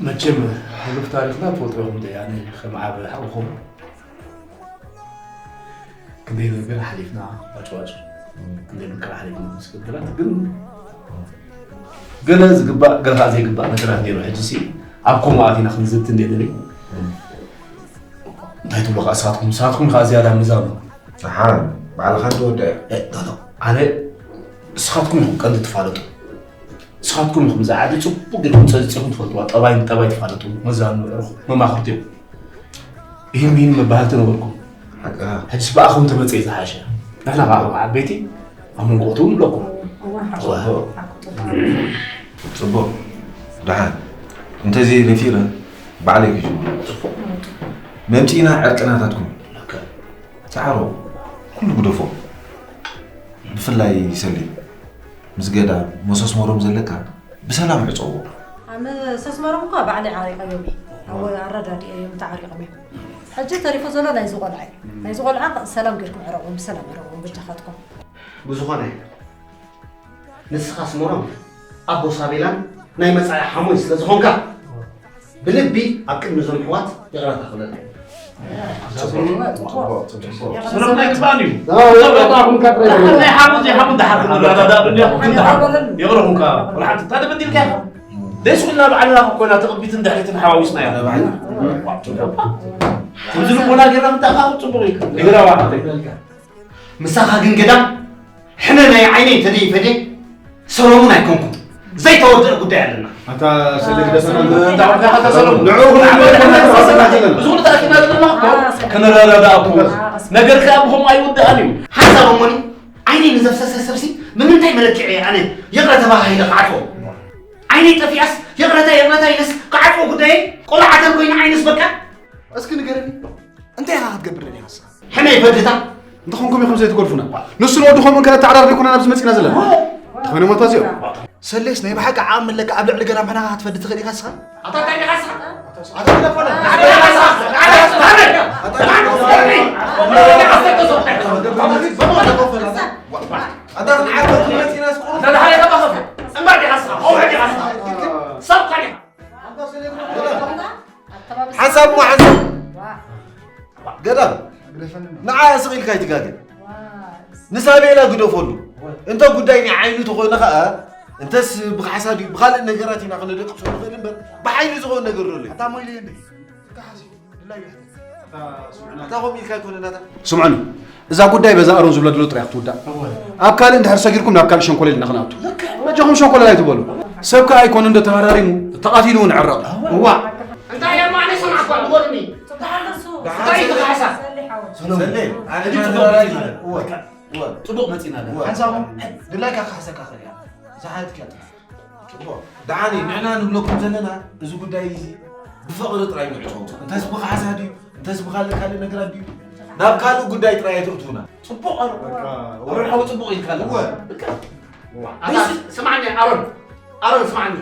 መቸም ሕሉፍ ታሪኽና ትፈልጥዎ ኢኹም፣ ኣነ ከም ዓቢ ሓውኹም ክንደይ ነገር ሓሊፍና፣ ዋጭዋጭ ክንደይ መከራ ሓሊፍና ምስ ግድላት፣ ግን ገለ ዝግባእ ገለ ከዓ ዘይግባእ ነገራት ነይሩ። ሕጂ ሲ ኣብ ከምኡ ኣቲና ክንዝቲ እንደ ደለይ እንታይ ትብሉ ከዓ ንስኻትኩም? ንስኻትኩም ከዓ ዝያዳ ምዛኑ። ኣሓ፣ ባዕልኻ እንተወደአ። እ፣ ኖ፣ ኖ። ኣነ ንስኻትኩም ኢኹም ቀንዲ ትፋለጡ። ንስኻትኩም ኢኹም ዝዓዲ ጽቡቕ ጌርኩም ጸዚጽኹም ትፈልጥዋ፣ ጠባይ ንጠባይ ትፋለጡ፣ መዛኑ መማኽርቲ እዮም። ይህም ይህም መባህልቲ ነበርኩም። ሓቅኻ። ሕጅስ ብኣኹም ተመጽእ ዝሓሸ። ንሕና ከዓ ከም ዓበይቲ ኣብ መንጎ እቱ ንብለኩም። እዋ። እዋ። ጽቡቕ። ጽቡቕ። ደሓን። እንተዘይ ነፊረ ባዕለይ ክጅምሮ። ጽቡቕ። መምጺእና ዕርቅናታትኩም። ልክዕ። ጻዕሮ ኩሉ ግደፎ። ብፍላይ ሰሌ ምስ ገዳም መሰስ መሮም ዘለካ ብሰላም ዕጸዎ። ኣነ ሰስመሮም እኳ ባዕለይ ዓሪቐዮም እየ። ኣብ ኣረዳዲኤ እዮም ተዓሪቖም እዮም። ሕጂ ተሪፉ ዘሎ ናይዚ ቆልዓ እዩ። ናይዚ ቆልዓ ሰላም ጌርኩም ዕረቑዎም፣ ብሰላም ዕረቑዎም በጃኻትኩም። ብዝኾነ ንስኻ ኣስመሮም ኣቦ ሳቤላን ናይ መጻኢ ሓሞይ ስለ ዝኾንካ ብልቢ ኣብ ቅድሚ እዞም ኣሕዋት ይቕረታ ክብለልካ እየ። ሰላም ኣይግባእን እዩ። ናይ ሓሙን ዘይሓሙን ደሓር ክንረዳዳእ ዶ እንዲያ? ይቕረኹም ከኣ። ወላ ሓንቲ እንታይ ተበዲልካ ኢኻ? ደስ ኢልና ባዕልና ኮይና ትቕቢትን ድሕሪትን ሓዋዊስና ኢና። ከምዚ ልቦና ጌርና ምተኣኻኸብ ጽቡቕ እዩ። ይግረባ ሓተይ። ምሳኻ ግን ገዳም ሕነ ናይ ዓይነይ እንተደይፈደ ሰሎሙን ኣይኮንኩን። ዘይተወድአ ጉዳይ ኣለና። ኣታ ሰለ ግደፈና። ኣታ ሰሎሙን። ንዑ እውን ብዙ ተኣኪና ዘለና እኮ ከነረዳዳእ እኮ። ነገር ከኣ ብኸምኡ ኣይውዳእን እዩ። ሓንሳብ እሞኒ ዓይነይ ንዘፍሰሰ ሰብሲ ብምንታይ መለክዒ እየ ኣነ ይቕረ ተባሃሂለ ክዓጽዎ? ዓይነይ ጠፊኣስ ይቕረታ ይቕረታ ኢለስ ክዓጽዎ ጉዳየይ? ቆልዓ ተንኮይኒ ዓይነስ በቃ? እስኪ ንገረኒ። እንታይ ኢኻ ክትገብር ደሊኻ ንስኻ? ሕነ ይፈድታ። እንተኾንኩም ኢኹም ዘይትገድፉና። ንሱ ንወዲ ከምኡ ከነተዓራሪ ዘይኮና ናብዚ መጺና ዘለና። ተኾይኖም ኣታ እዚኦም። ሰሌስ ናይ ብሓቂ ዓቕሚ ኣለካ ኣብ ልዕሊ ገዳም ሕናኻ ክትፈዲ ትኽእል ኢኻ ንስኻ? ኣታ እንታይ ኢኻ ንስኻ? ኣታ ግደፈና። ኣታ ግደፈና። ኣታ ግደፈና። ኣታ ክንዓርፈኩም መጺና ስቁ። ኣታ እንታይ ኢኻ ንስኻ? እምበር ዲኻ ንስኻ? ኦውሕ ዲኻ ንስኻ? ሰብ ዲኻ? ሓንሳብ እሞ ሓንሳብ። ገዳም። ንዓ ስቕ ኢልካ ኣይትጋገ። ንሳቤላ ግደፈሉ። እንተ ጉዳይ ናይ ዓይኑ ተኾይኑ ኸኣ፣ እንተስ ብኻሕሳ ድዩ ብኻልእ ነገራት ኢና ክነደቅሶ ንኽእል እምበር፣ ብሓይሊ ዝኾን ነገር ዶ ኣሎ? ኣታ ሞይለ እንዴ? ኣታ ከምኡ ኢልካ ኣይኮነ ናታ። ስምዑኒ፣ እዛ ጉዳይ በዛ ኣሮን ዝብሎ ድሎ ጥራይ ክትውዳእ። እወ። ኣብ ካልእ እንድሕር ሰጊርኩም ናብ ካልእ ሸንኮለል ኢና ክንኣቱ። ልክዕ። በጃኹም ሸንኮለል ኣይትበሉ። ሰብ ከኣ ኣይኮነ እንዶ ተሃራሪሙ፣ ተቓቲሉ እውን ዕረቕ። እዋ። እንታይ እያ ማዕነ ሰማዕኳ ንጎድኒ? እንታይ እዩ እቲ ካሕሳ? ሰሌ፣ ኣነ ተሃራሪ። እወ። እወ። ጽቡቕ መጺና ኣለና። እወ። ሓንሳብ ድላይካ ክሓሰካ ክእል እያ። ዝሓትካ ጥራሕ። ጽቡቕ። ደሓን እዩ። ንሕና ንብለኩም ዘለና፣ እዚ ጉዳይ እዚ ብፍቕሪ ጥራይ ንዕጾ። እንተስ ብኻሕሳ ድዩ? እንተስ ብኻልእ ካልእ ነገራት ድዩ? ናብ ካልእ ጉዳይ ጥራይ ኣይተእትዉና። ጽቡቕ ኣሮን። በቃ፣ ኣሮን ሓወይ ጽቡቕ ኢልካ ኣለኻ። እወ። በቃ። ኣታ ስምዓኒ ኣሮን። ኣሮን ስምዓኒ።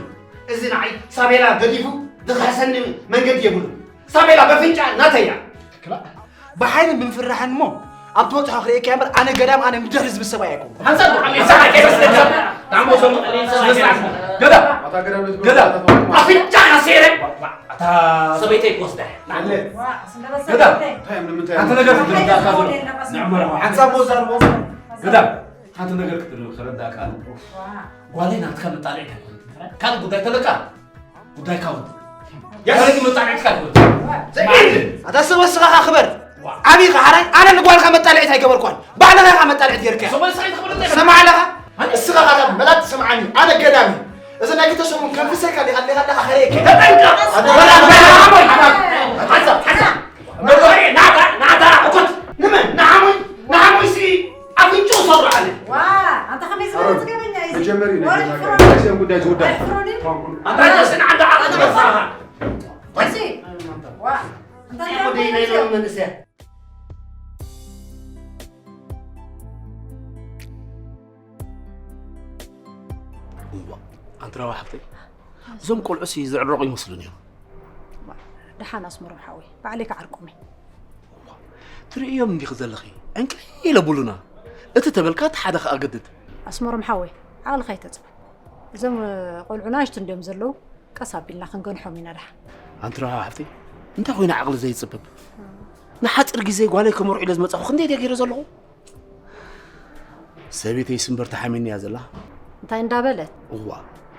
እዚ ንዓይ ሳቤላ ገዲፉ ዝኽሕሰኒ መንገዲ የብሉን። ሳቤላ በፍንጫ ናተይ እያ። ክላ-፣ ብሓይልን ብምፍርራሕን እሞ ኣብ ትበጽሖ ክርእየካ እምበር ኣነ ገዳም ኣነ ምድር ህዝቢ ሰብኣይ ኣይኮንኩን። ሓንሳብ ሓንሳብ ሓንሳብ ገዳም። ኣፍንጫ ካሴረ። ኣታ ሰበይተይ ክወስዳ። ኣለ። ገዳም። እንታይ እዮም ንምንታይ? ሓንቲ ነገር ክትርዳእካ ዘሎ። ንዕመራ። ሓንሳብ ሞዛ ኣለዎ። ገዳም። ሓንቲ ነገር ክትር-፣ ክረዳእካ ኣሎ። ጓለይ ናትካ መጣልዒት ኣይኮነትን። ካልእ ጉዳይ ተለካ ጉዳይካ እውን። ካልእ መጣልዒትካ ኣይኮነትን። ዘይግድ። ኣታ ሰብ እስኻ ኸዓ ክበር። ዓብዪ ኸዓ ሓራይ፣ ኣነ ንጓልካ መጣልዒት ኣይገበርኳን። ባዕልኻ ኢኻ መጣልዒት ጌርካያ። ሰማይ ሳይት ክብረት ኣይኮነትን። ስማዕ ኣለኻ? ኣነ እስኻ ኸዓ መላት ስምዓኒ። ኣነ ገዳም እየ። እዚ ናይ ክልተ ሰሙን ከንፍሰካ ዲኻ፣ ዲኻ፣ ዲኻ ኸረየካ። ተጠንቀቕ። ኣነ ሓንሳብ፣ ሓንሳብ። ናታ፣ ናታ፣ እኩት። ንመን? ንሓሙይ? ንሓሙይ ሲ ኣፍንጭኡ ሰብሩ ኣለ። ዋ፣ ኣንታ ከመይ ዝበለ ኣሮን፣ ጽገበኛ እዩ እዚ? መጀመሪ ወረ ነገር ፍሮን። ናይዚኦም ጉዳይ ዝውዳእ። ኣይ፣ ፍሮን እዩ። ኣንታ ርእስን ዓንዲ ዓቕሊ ትበጽሓኻ። እዚ፣ ዋ፣ እንታይ እንታይ ወደይ ናይ ሎሚ መንእሰያት? እዋ፣ ኣንቲ ራዋ ሓፍተይ፣ እዞም ቆልዑሲ ዝዕረቑ ይመስሉን እዮም። ደሓን ኣስመሮም ሓወይ፣ ባዕለይ ክዓርቆም እየ። ትርእዮም እንዲኺ ዘለኺ፣ ዕንቅልይ ኢለብሉና። እቲ ተበልካ እቲ ሓደ ከኣ ገድድ። ኣስመሮም ሓወይ፣ ዓቕልኻ ኣይተጽበ። እዞም፣ እ፣ ቆልዑ ናሽቱ እንድዮም ዘለዉ። ቀስ ኣቢልና ክንገንሖም ኢና ደሓን። ኣንቲ ረሃዋ ሓፍተይ፣ እንታይ ኮይነ ዓቕሊ ዘይጽብብ? ንሓጺር ግዜ ጓለይ ከመርዑ ኢለ ዝመጻኹ ክንደይ ድየ ገይረ ዘለኹ? ሰበይተይስ እምበር ተሓሚኒ እያ ዘላ። እንታይ እንዳበለት? እዋ፣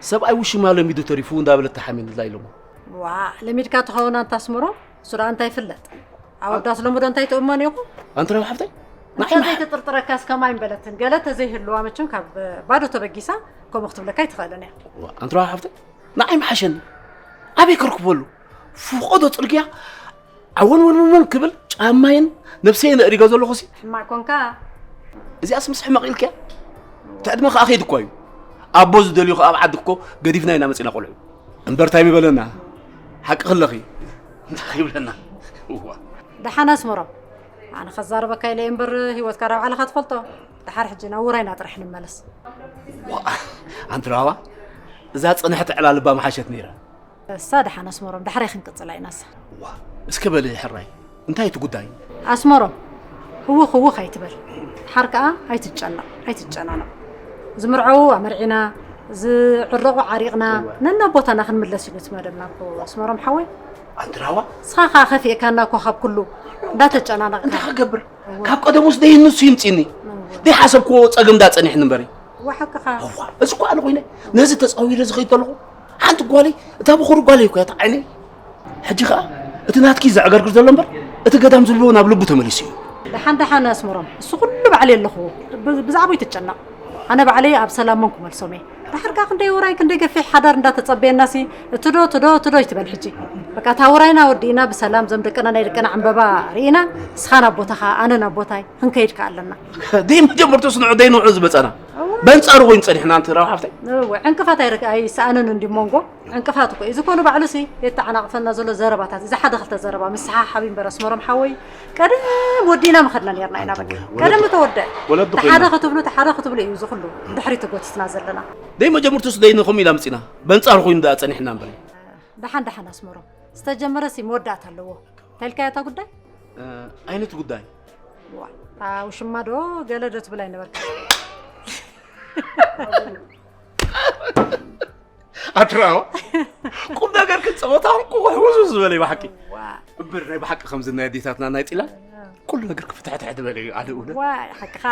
ሰብኣይ ውሽማ ለሚዱ ተሪፉ እንዳበለት ተሓሚንላ ኢሎሞ። ዋ፣ ለሚድካ ትኸውን ኣንታ ኣስመሮም፣ እሱ ደኣ እንታይ ይፍለጥ? ኣወዳስ ሎሚ ዶ እንታይ ትእመን ኢኹ? ኣንቲ ረሃዋ ሓፍተይ፣ ንዓይ እንታይ መሓ- ዘይትጥርጥረካስ ከማይ ምበለትን። ገለ ተዘይህልዋ መቸም ካብ ባዶ ተበጊሳ ከምኡ ክትብለካ ኣይትኽእልን እያ። ዋ፣ ኣንቲ ረሃዋ ሓፍተይ፣ ንዓይ መሓሸኒ። ኣበይ ከርክበሉ? ፍቆዶ ጽርግያ ዓወን ወን ወን ክብል ጫማይን ነብሰይን ኣእሪገ ዘለኹ ሲ። ሕማቅ ኮንካ። እዚኣስ ምስ ሕመቕ ኢልክያ? እቲ ዕድመ ከኣ ከይዱ እኳ እዩ። ኣቦ ዝደልዩ ከኣ ኣብ ዓዲ እኮ ገዲፍና ኢና መጺና ቆልዑ። እምበር እንታይ ምበለና? ሓቂ ክለኺ። እንታይ ይብለና? እዋ። ደሓን ኣስመሮም። ኣነ ከዛረበካ ኢለ እየ እምበር ህይወትካ ዳ ባዕልኻ ትፈልጦ። ደሓር ሕጂ ናብ ውራይና ጥራሕ ንመለስ። ዋ፣ ኣንቲ ረሃዋ፣ እዛ ጽንሕቲ ዕላል እባ ምሓሸት ነይራ። እሳ ደሓን ኣስመሮም፣ ዳሕራይ ክንቅጽላ ኢና እሳ። ዋ፣ እስከ በሊ ሕራይ፣ እንታይ እቲ ጉዳይ? ኣስመሮም፣ ህውኽ ህውኽ ኣይትበል። ደሓር ከኣ ኣይትጨነቕ፣ ኣይትጨናነቕ። ዝምርዐዉ ኣመርዒና፣ ዝዕረቑ ዓሪቕና፣ እወ። ነናብ ቦታና ክንምለስ ኢሉ እቲ መደብና እኮ ኣስመሮም ሓወይ። ኣንቲ ረሃዋ? ንስኻ ከኣ ከፊእካና እኮ ካብ ኩሉ፣ እንዳተጨናነቕካ። እንታይ ክገብር? እወ። ካብ ቀደሙስ ደይ ንሱ ይምጺኒ። እወ። ደይ ሓሰብክዎ ጸገም እንዳጸኒሕኒ እምበሪ። እወ፣ ሓቅኻ። እዋ፣ እዚ እኮ ኣነ ኮይነ ነዚ ተጻዊረ ዝኸይድ ዘለኹ ሓንቲ ጓለይ፣ እታ ብኹሩ ጓለይ እኮ እያ፣ እታ ዓይነይ። ሕጂ ኸኣ እቲ ናትኪ ዘዕገርግር ዘሎ እምበር፣ እቲ ገዳም ዝብልዎ ናብ ልቡ ተመሊሱ እዩ። ደሓን ደሓን ኣስመሮም፣ እሱ ኩሉ ባዕለይ ኣለኹዎ። ብ-፣ ብዛዕባኡ ኣይትጨነቕ። ኣነ ባዕለይ ኣብ ሰላም መን ክመልሶም እየ። ደሓር ከኣ ክንደይ ውራይ፣ ክንደይ ገፊሕ ሓዳር እንዳተጸበየናሲ፣ እትዶ፣ እትዶ፣ እትዶ ይትበል ሕጂ። በቃ እታ ውራይና ወዲእና ብሰላም፣ ዘም ደቅና ናይ ደቅና ዕምበባ ርኢና፣ ንስኻ ናብ ቦታኻ፣ ኣነ ናብ ቦታይ ክንከይድ ከኣ ኣለና። ደይ መጀመርቱ ስንዑ ደይ ንውዑ ዝመጸና። እወ። በንጻሩ ኮይኑ ጸኒሕና ኣንቲ ረሃዋ ሓፍተይ። እወ፣ ዕንቅፋት ኣይርክ-፣ ኣይሰኣንን እንዲ መንጎ። ዕንቅፋት እኮ እዩ። እዚ ኮኑ ባዕሉሲ የተዓናቕፈና ዘሎ ዘረባታት። እዚ ሓደ ክልተ ዘረባ ምስሓሓብ እምበር ኣስመሮም ሓወይ፣ ቀደም ወዲእና ምኸድና ነርና ኢና በቃ። ወለዱ-፣ ቀደም ተወደ። ወለዱ ተሓደ ኮይና። ክትብሉ፣ ተሓደ ክትብሉ እዩ እዚ ኩሉ ድሕሪት ተጎቲትና ዘለና። ደይ መጀመርቱስ ደይ ንኹም ኢላ ምጺና። በንጻሩ ኮይኑ ደኣ ጸኒሕና እምበር። ደሓን ደሓን ኣስመሮም። ዝተጀመረሲ መወዳእታ ኣለዎ። እንታይ ኢልካያ እታ ጉዳይ? እ፣ ዓይነት ጉዳይ? ዋ፣ እታ ውሽማ ዶ ገለ ዶ ትብል ኣይነበርካ? ኣንቲ ረሃዋ፣ ቁም ነገር ክጸወታ እኮ ሕውስ ዝበለ እዩ ብሓቂ። ዋ። እምበር ናይ ብሓቂ ከምዚ ናይ ኣዴታትና ናይ ጢላ ኩሉ ነገር ክፍትሕትሕ ዝበለ እዩ ኣደ እውነት። ዋ፣ ሓቅኻ።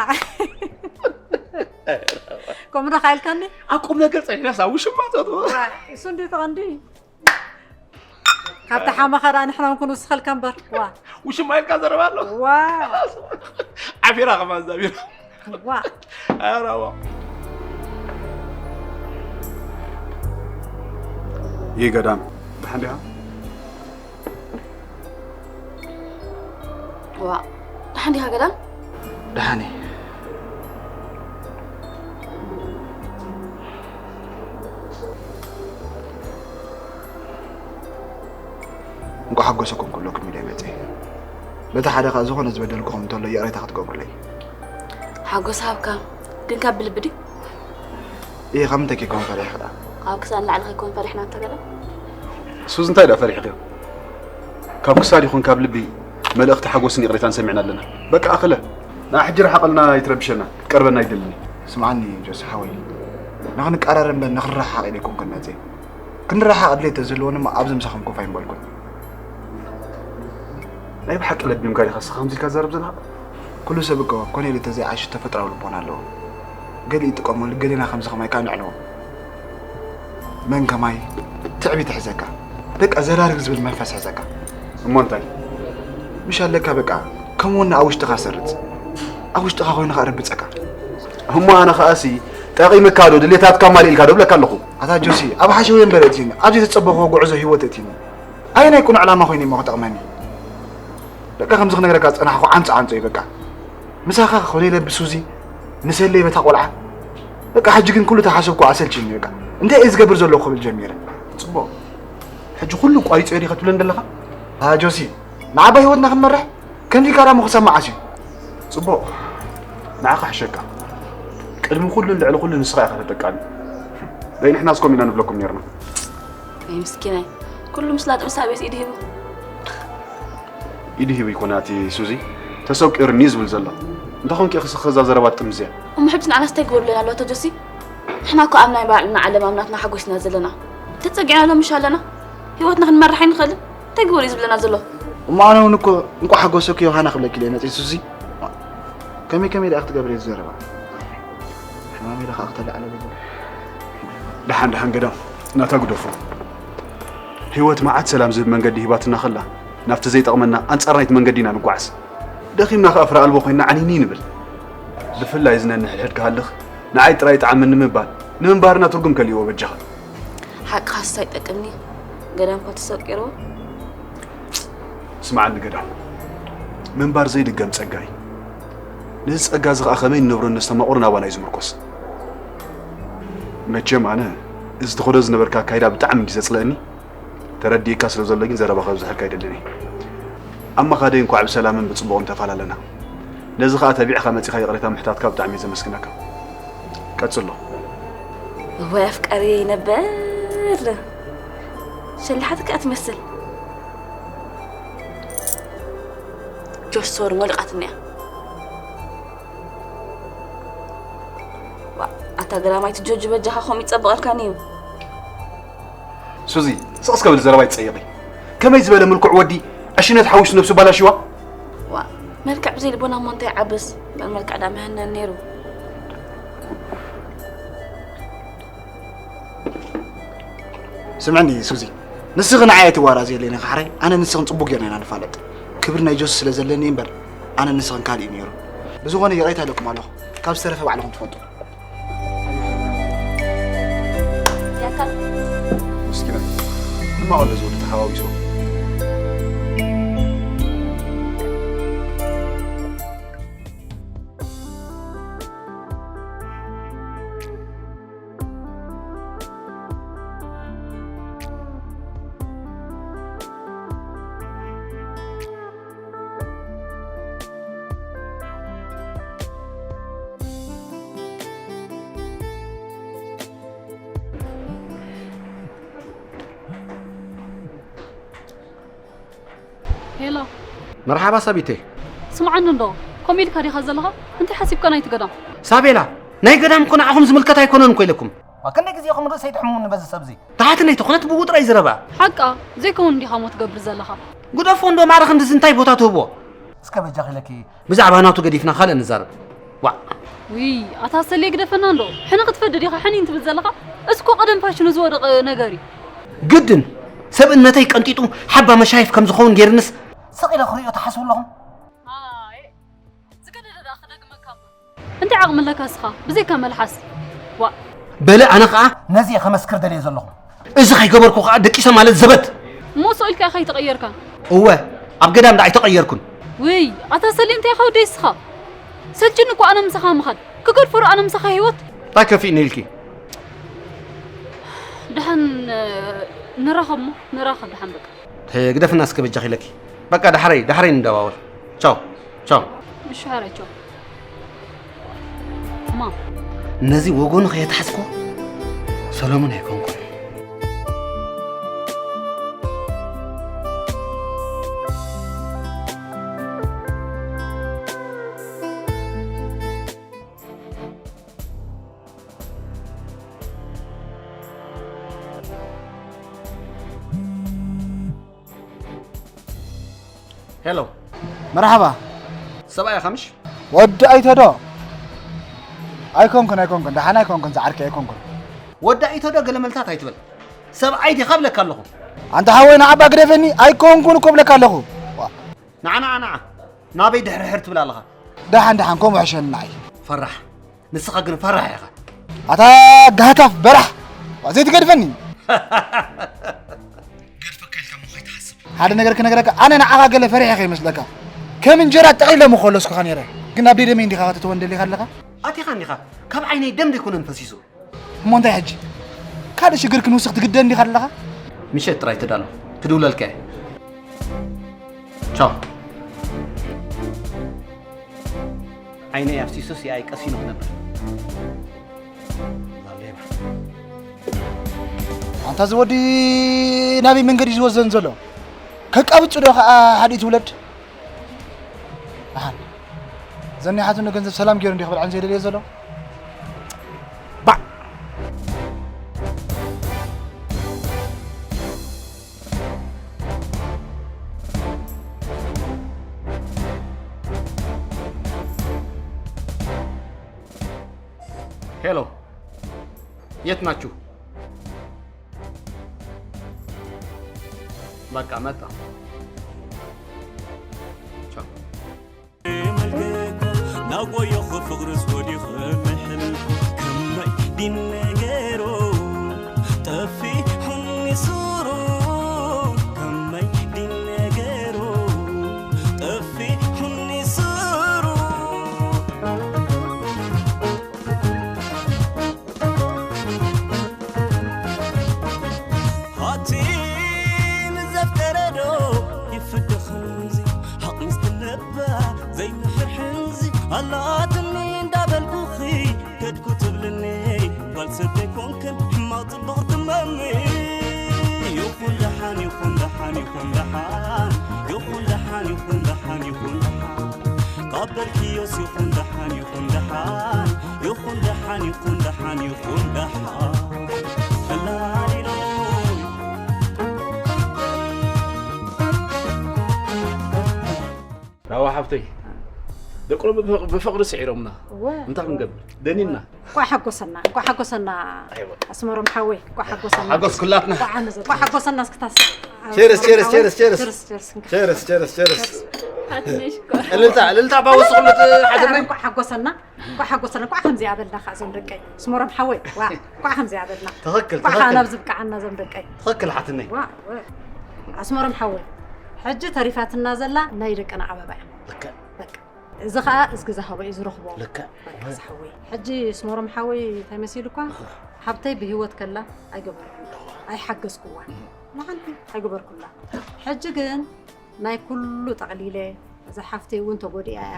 ከምኡ ዶ ኢልካኒ? ኣብ ቁም ነገር ጸኒሕናስ ኣብ ውሽማ ጸወታ። ዋ፣ እሱ እንዲ ተቐንዲ። ካብቲ ሓመኻ ደኣ ንሕና እውን ክንውስኸልካ እምበር። ዋ። ውሽማ ኢልካ ዘረባ ኣሎ? ዋ። ዓፊራ ከማን ዛቢራ። ዋ። ኣራዋ። ይህ ገዳም ደሓን ዲኻ? ዋ። ደሓን ዲኻ ገዳም? ደሓን እየ። እንቋዕ ሓጎሰኩም ኩለኩም ኢለ መፅእ። በቲ ሓደ ከዓ ዝኾነ ዝበደልኩኹም እንተሎ ይቕሬታ ክትገብሩለይ። ሓጎስ ሃብካ፣ ግን ካብ ብልቢ ድዩ? እየ፣ ካብ ምንታይ ከይኮን ፈሪሕኺ ደኣ? ካብ ክሳድ ንላዕሊ ከይኮን ፈሪሕና እንተ ገለ? ሱዝ፣ እንታይ ደኣ ፈሪሕኽዮ? ካብ ክሳድ ይኹን ካብ ልቢ መልእኽቲ ሓጎስን ይቕሬታን ሰሚዕና ኣለና። በቃ ኣኽለ፣ ንዓ ሕጂ ርሓቐልና፣ ኣይትረብሸና፣ ክትቀርበና ኣይደልን እየ። ስምዓኒ ጆሲ ሓወይ፣ ንኽንቀራረብ እምበር ንኽንረሓቕ ኢለ ኣይኮንኩን መፅየ። ክንረሓቕ ድሌት ተዝህልወኒ እሞ ኣብዚ ምሳኹም ኮፍ ኣይምበልኩን። ናይ ብሓቂ ለቢምካ ዲኻ እስኻ ከምዚ ኢልካ ትዛረብ ዘለኻ? ኩሉ ሰብ እኮ ኮነ ኢሉ ተዘይዓሹ ተፈጥራዊ ልቦና ኣለዎ። ገሊኡ ይጥቀመሉ፣ ገሊና ከምዚ ከማይ ከኣ ንዕንዎ። መን ከማይ ትዕቢት ይሕዘካ፣ በቃ ዘራርግ ዝብል መንፈስ ይሕዘካ። እሞ እንታይ? ምሽ ኣለካ በቃ፣ ከም ወኒ ኣብ ውሽጥኻ ሰርጽ። ኣብ ውሽጥኻ ኮይኑ ከኣ ርብጸካ። እሞ ኣነ ከኣሲ ጠቒምካ ዶ፣ ድሌታትካ ኣማሊእልካ ዶ እብለካ ኣለኹ? ኣታ ጆሲ፣ ኣብ ሓሸውየ እምበር እቲኒ፣ ኣብ ዘይተጸበኽዎ ጉዕዞ ህይወት እቲኒ። ኣየናይ ቅኑዕ ዕላማ ኮይኑ እሞ ክጠቕመኒ? በቃ ከምዚ ክነግረካ ዝጸናሕኩ ዓንጹ ዓንጹ እዩ በቃ። ምሳኻ ኮነ ኢለ ብሱዚ፣ ንሰለይ በታ ቆልዓ። በቃ ሕጂ ግን ኩሉ ተሓሰብኩ ኣሰልችኒ በቃ። እንታይ እየ ዝገብር ዘለኹ ክብል ጀሚረ። ጽቡቕ። ሕጂ ኩሉ ቋሪጸዮ ዲኻ ትብለኒ ዘለኻ? ኣታ ጆሲ፣ ንዓባይ ህይወትና ክንመርሕ? ከምዚ ኢልካ ደኣ እሞ ክሰማዓስ እዩ። ጽቡቕ። ንዓኻ ሕሸካ። ቅድሚ ኩሉን ልዕሊ ኩሉን ንስኻ ኢኻ ተጠቃሚ። ደይ ንሕናስ ከምኡ ኢና ንብለኩም ኔርና። ወይ ምስኪናይ። ኩሉ ምስ ላጥ ምስ ኣቤት ኢድ ሂቡ። ኢድ ሂቡ ይኮና እቲ ሱዚ። ተሰቂሩኒ ዝብል ዘሎ። እንታይ ኮንኪ ኢኺ ከዛ ዘረባ ትጥምዝያ? እሞ ሕጂ ንዓናስ እንታይ ግበሩለና ኣለዋ እታ ጆሲ? ንሕና እኮ ኣብ ናይ ባዕልና ዓለም ኣብ ናትና ሓጎስ ኢና ዘለና። ተጸጊዕና ሎምሽ ኣለና። ህይወትና ክንመርሕ ኣይንኽእልን። እንታይ ግበር እዩ ዝብለና ዘሎ? እሞ ኣነ እውን እኮ እንቋዕ ሓጎሰኪ ዮሃና ክብለኪ ኢለ መጺእ ሱዚ። ከመይ ከመይ ደኣ ክትገብሪ እዩ ዘረባ? ሕማመይ ደኣ ከዓ ክተላዕለ ዘሎ። ደሓን ደሓን ገዳም ናታ ግደፎ። ህይወት መዓት ሰላም ዝህብ መንገዲ ሂባትና ከላ ናብቲ ዘይጠቕመና ኣንጻር ናይቲ መንገዲ ኢና ንጓዓዝ። ደኺምና ከኣ ፍረ ኣልቦ ኮይንና ዓኒኒ ንብል። ብፍላይ እዚ ነንሕድሕድ ክሃልኽ ንዓይ ጥራይ ይጥዓመኒ ምባል ንምንባርና ትርጉም ከልእዎ በጃኻ። ሓቅኻስ ኣይጠቅምኒ። ገዳም እኳ ተሰቂርዎ። ስምዓኒ ገዳም፣ ምንባር ዘይድገም ጸጋ እዩ። ነዚ ጸጋ እዚ ኸኣ ከመይ ንነብሮ ነስተማቕሮ ናባና እዩ ዝምርኮስ። መቸም ኣነ እዚ ትኸዶ ዝነበርካ ኣካይዳ ብጣዕሚ እንዲ ዘጽለእኒ ተረዲእካ ስለ ዘሎ ግን ዘረባ ከብዝሐልካ ኣይደልን እየ። ኣብ መኻደይ እንኳዕ ብሰላምን ብጽቡቕን ተፈላለና። ነዚ ኸኣ ተቢዕካ መጺኻ ይቕሬታ ምሕታትካ ብጣዕሚ እየ ዘመስግነካ። ቀጽሎ። እዋይ ኣፍቃሪየይ ነበር። ሸላሓት ከኣ ትመስል። ጆርጅ ሶሪ ወልቃት እኒኣ። ዋ፣ ኣታ ገዳማይቲ ጆርጅ በጃኻ ከምኡ ይጸብቐልካኒ እዩ። ሱዚ፣ ስቕ እስከ በሊ ዘረባ ይጸየቒ። ከመይ ዝበለ ምልኩዕ ወዲ ዕሽነት ሓዊሱ ነብሱ ባላሽዋ? ዋ፣ መልክዕ ብዘይ ልቦና እሞ እንታይ ይዓብስ? እምበር መልክዕ ዳ መሀነን ነይሩ። ስምዕኒ ሱዚ፣ ንስኺ ንዓይ ኣይትዋራዘየለይ ኢኺ ሓራይ፣ ኣነ ንስኽን ጽቡቕ ጌርና ኢና ንፋለጥ። ክብሪ ናይ ጆሲ ስለ ዘለኒ እምበር ኣነ ንስኽን ካልእ እዩ ነይሩ። ብዝኾነ ይቕሬታ ኢለኩም ኣለኹ። ካብ ዝተረፈ ባዕልኹም ትፈልጡ። ያካ ምስኪናይ፣ ሕማቕ ኣሎ እዚ ወዲ ተሓዋዊስዎ። ሄሎ። መርሓባ ሳቢተይ። ስምዓኒ እንዶ፣ ከምኡ ኢልካ ዲኻ ዘለኻ? እንታይ ሓሲብካ ናይቲ ገዳም? ሳቤላ፣ ናይ ገዳም እኮ ንዓኹም ዝምልከት ኣይኮነን እኮ ኢለኩም። ዋ፣ ክንደይ ግዜ ኢኹም ርእሰይ ትሕምሙኒ በዚ ሰብዚ? ተሓትነይ ተኾነት ብኡ ጥራይ ዝረባ። ሓቃ፣ ዘይከውን እንዲኻ እሞ ትገብር ዘለኻ። ግደፎ እንዶ ማዕረ ክንድዚ እንታይ ቦታ ትህቦ? እስከ በጃኺ ኢለኪ። ብዛዕባ ናቱ ገዲፍና ካልእ ንዛረብ። ዋዕ። ውይ፣ ኣታ ሰሌ ግደፈና እንዶ። ሕነ ክትፈዲ ዲኻ ሕኒን ትብል ዘለኻ? እስኮ ቀደም ፋሽኑ ዝወደቐ ነገር እዩ። ግድን ሰብእነተይ ቀንጢጡ ሓባ መሻይፍ ከም ዝኸውን ገይርንስ። ስቕ ኢለ ክርእዮ ትሓስቡ ኣለኹም? ኣይ፣ ዝገደደ ደኣ ክደግመካ እምበር። እንታይ ዓቕሚ ኣለካ እስኻ? ብዘይካ መልሓስ። ዋእ። በለ ኣነ ኸኣ ነዚ እየ ከመስክር ደልየ ዘለኹ። እዚ ከይገበርኩ ኸኣ ደቂሰ ማለት ዘበት። እሞ ስቕ ኢልካ ኢኻ ኣይተቐየርካን። እወ፣ ኣብ ገዳም ደኣ ኣይተቐየርኩን። ውይ፣ ኣታ ሰሌ እንታይ ኢኻ ወደይ እስኻ? ሰልችኒ እኮ ኣነ ምሳኻ ምኻድ። ክገድፎ ዶ ኣነ ምሳኻ ህይወት? እንታይ ከፊእኒ ኢልኪ? ደሓን፣ እ፣ ንራኸብ እሞ፣ ንራኸብ ደሓን በቃ። ተ-፣ ግደፍና እስከ በጃኺ ኢለኪ። በቃ ዳሕረይ፣ ዳሕረይ ንደዋወል። ቻው፣ ቻው። እሺ፣ ሓራይ ቻው። እማ። ነዚ ወገኑ ከየትሓዝኮ ሰሎሙን ኣይኮንኩን። ሄሎ። መርሓባ። ሰብኣይ ኢኻ ምሽ? ወዲ ኣይተዶ። ኣይኮንኩን፣ ኣይኮንኩን፣ ደሓን ኣይኮንኩን፣ ዝዓርከይ ኣይኮንኩን። ወዲ ኣይተዶ ገለ መልታት ኣይትበል። ሰብኣይ ዲኻ እብለካ ኣለኹ። ኣንታ ሓወይ፣ ንዓባ ግደፈኒ፣ ኣይኮንኩን እኮ እብለካ ኣለኹ። ዋ። ንዓ፣ ንዓ፣ ንዓ። ናበይ ድሕርሕር ትብል ኣለኻ? ደሓን፣ ደሓን፣ ከምኡ ሕሸኒ ንዓይ። ፈራሕ። ንስኻ ግን ፈራሕ ኢኻ። ኣታ ጋህታፍ በራሕ፣ ዋ፣ ዘይትገድፈኒ። ገድፈካ ኢልካ እሞ ከይትሓስብ። ሓደ ነገር ክነግረካ፣ ኣነ ንዓኻ ገለ ፈሪሐ ከይመስለካ። ከም እንጀራ ጠቕሊለ ምኾለስኩኻ ነይረ። ግን ኣብ ደይ ደመይ እንዲኻ ከተእትወን ደሊኻ ኣለኻ? ኣቲኻ እንዲኻ፣ ካብ ዓይነይ ደም ደይኮነን ፈሲሱ። እሞ እንታይ ሕጂ? ካልእ ሽግር ክንውስኽ ትግደድ እንዲኻ ኣለኻ? ምሸት ጥራይ ተዳሎ፣ ክድውለልካ እየ። ቻው። ዓይነይ ኣፍሲሱስ ይኣይ ቀሲኑ ክነብር። ኣንታ እዚ ወዲ ናበይ መንገዲ እዩ ዝወዘን ዘሎ? ከቃብጹ ዶ ከኣ ሓዲኡ ትውለድ? ኣሃን። ዘኒሓቱ ንገንዘብ ሰላም ገይሩ እንዲዩ ክበልዐን ዘይደልዮ ዘሎ? ባዕ! ሄሎ፣ የት ናችሁ? በቃ መጣ። ቻው። ናጎየኹ ፍቕሪ ዝጎዲኹ ምሕል ከመይ ዲነገሩ ጠፊሑኒ ሱሩ ከመይ ዲነገሩ ጠፊሑኒ ሱሩ ሃቲ ንዘፍቀረ ዶ ይፍደ ከምዚ ሓቕ ምስ ትነባ ዘይምሕር ሕንዚ ኣላትኒ እንዳበልኩኺ ከድኩ ትብልኒ ጓል ሰብ ዘይኮንክን ሕማቕ ጽቡቕ ትመሚ ይኹን ደሓን ይኹን ደሓን ይኹን ደሓን ይኹን ደሓን ይኹን ደሓን ይኹን ደሓን ካብ በልክዮስ ይኹን ደሓን ይኹን ደሓን ይኹን ደሓን ይኹን ደሓን ይኹን ደሓን ፈላሊሎይ ራዋ ሓብተይ ደቅሎ ብፍቕሪ ስዒሮምና እወ። እንታይ ክንገብር ደኒና እንኳዕ ሓጎሰና እንኳዕ ሓጎሰና ኣይወ። ኣስመሮም ሓወይ እንኳዕ ሓጎሰና ሓጎስ ኩላትና እንኳዕ ንዘ- እንኳዕ ሓጎሰና እስክታስ Cheers, cheers, cheers, cheers. Cheers, cheers. Cheers, cheers, cheers. ሓትነሽ እኮ። እልልታ እልልታ ባወስኹለት ሓትነይ እንኳዕ ሓጎሰና እንኳዕ ሓጎሰና እንኳዕ ከምዚ ኣበልና ከዓ ዞም ደቀይ ኣስመሮም ሓወይ ዋ እንኳዕ ከምዚ ኣበልና ትኽክል እንኳዕ ከዓ ትኽክል ናብዚ ብቅዓና ዞም ደቀይ ትኽክል ሓትነይ ዋ ዋ። ኣስመሮም ሓወይ ሕጂ ተሪፋትና ዘላ ናይ ደቅና ኣበባ እያ ልክዕ በቃ እዚ ከዓ እዝጊ ዝሃቦ እዩ ዝረኽቦ ልክዕ በቃ ዝሓወይ ሕጂ ኣስመሮም ሓወይ እንታይ መሲሉኳ ሓብተይ ብህይወት ከላ ኣይገበርኩ ኣይሓገዝኩዋን ንሓንቲ ኣይገበርኩላ ሕጂ ግን ናይ ኩሉ ጠቕሊለ እዛ ሓፍተይ እውን ተጎዲኣ እያ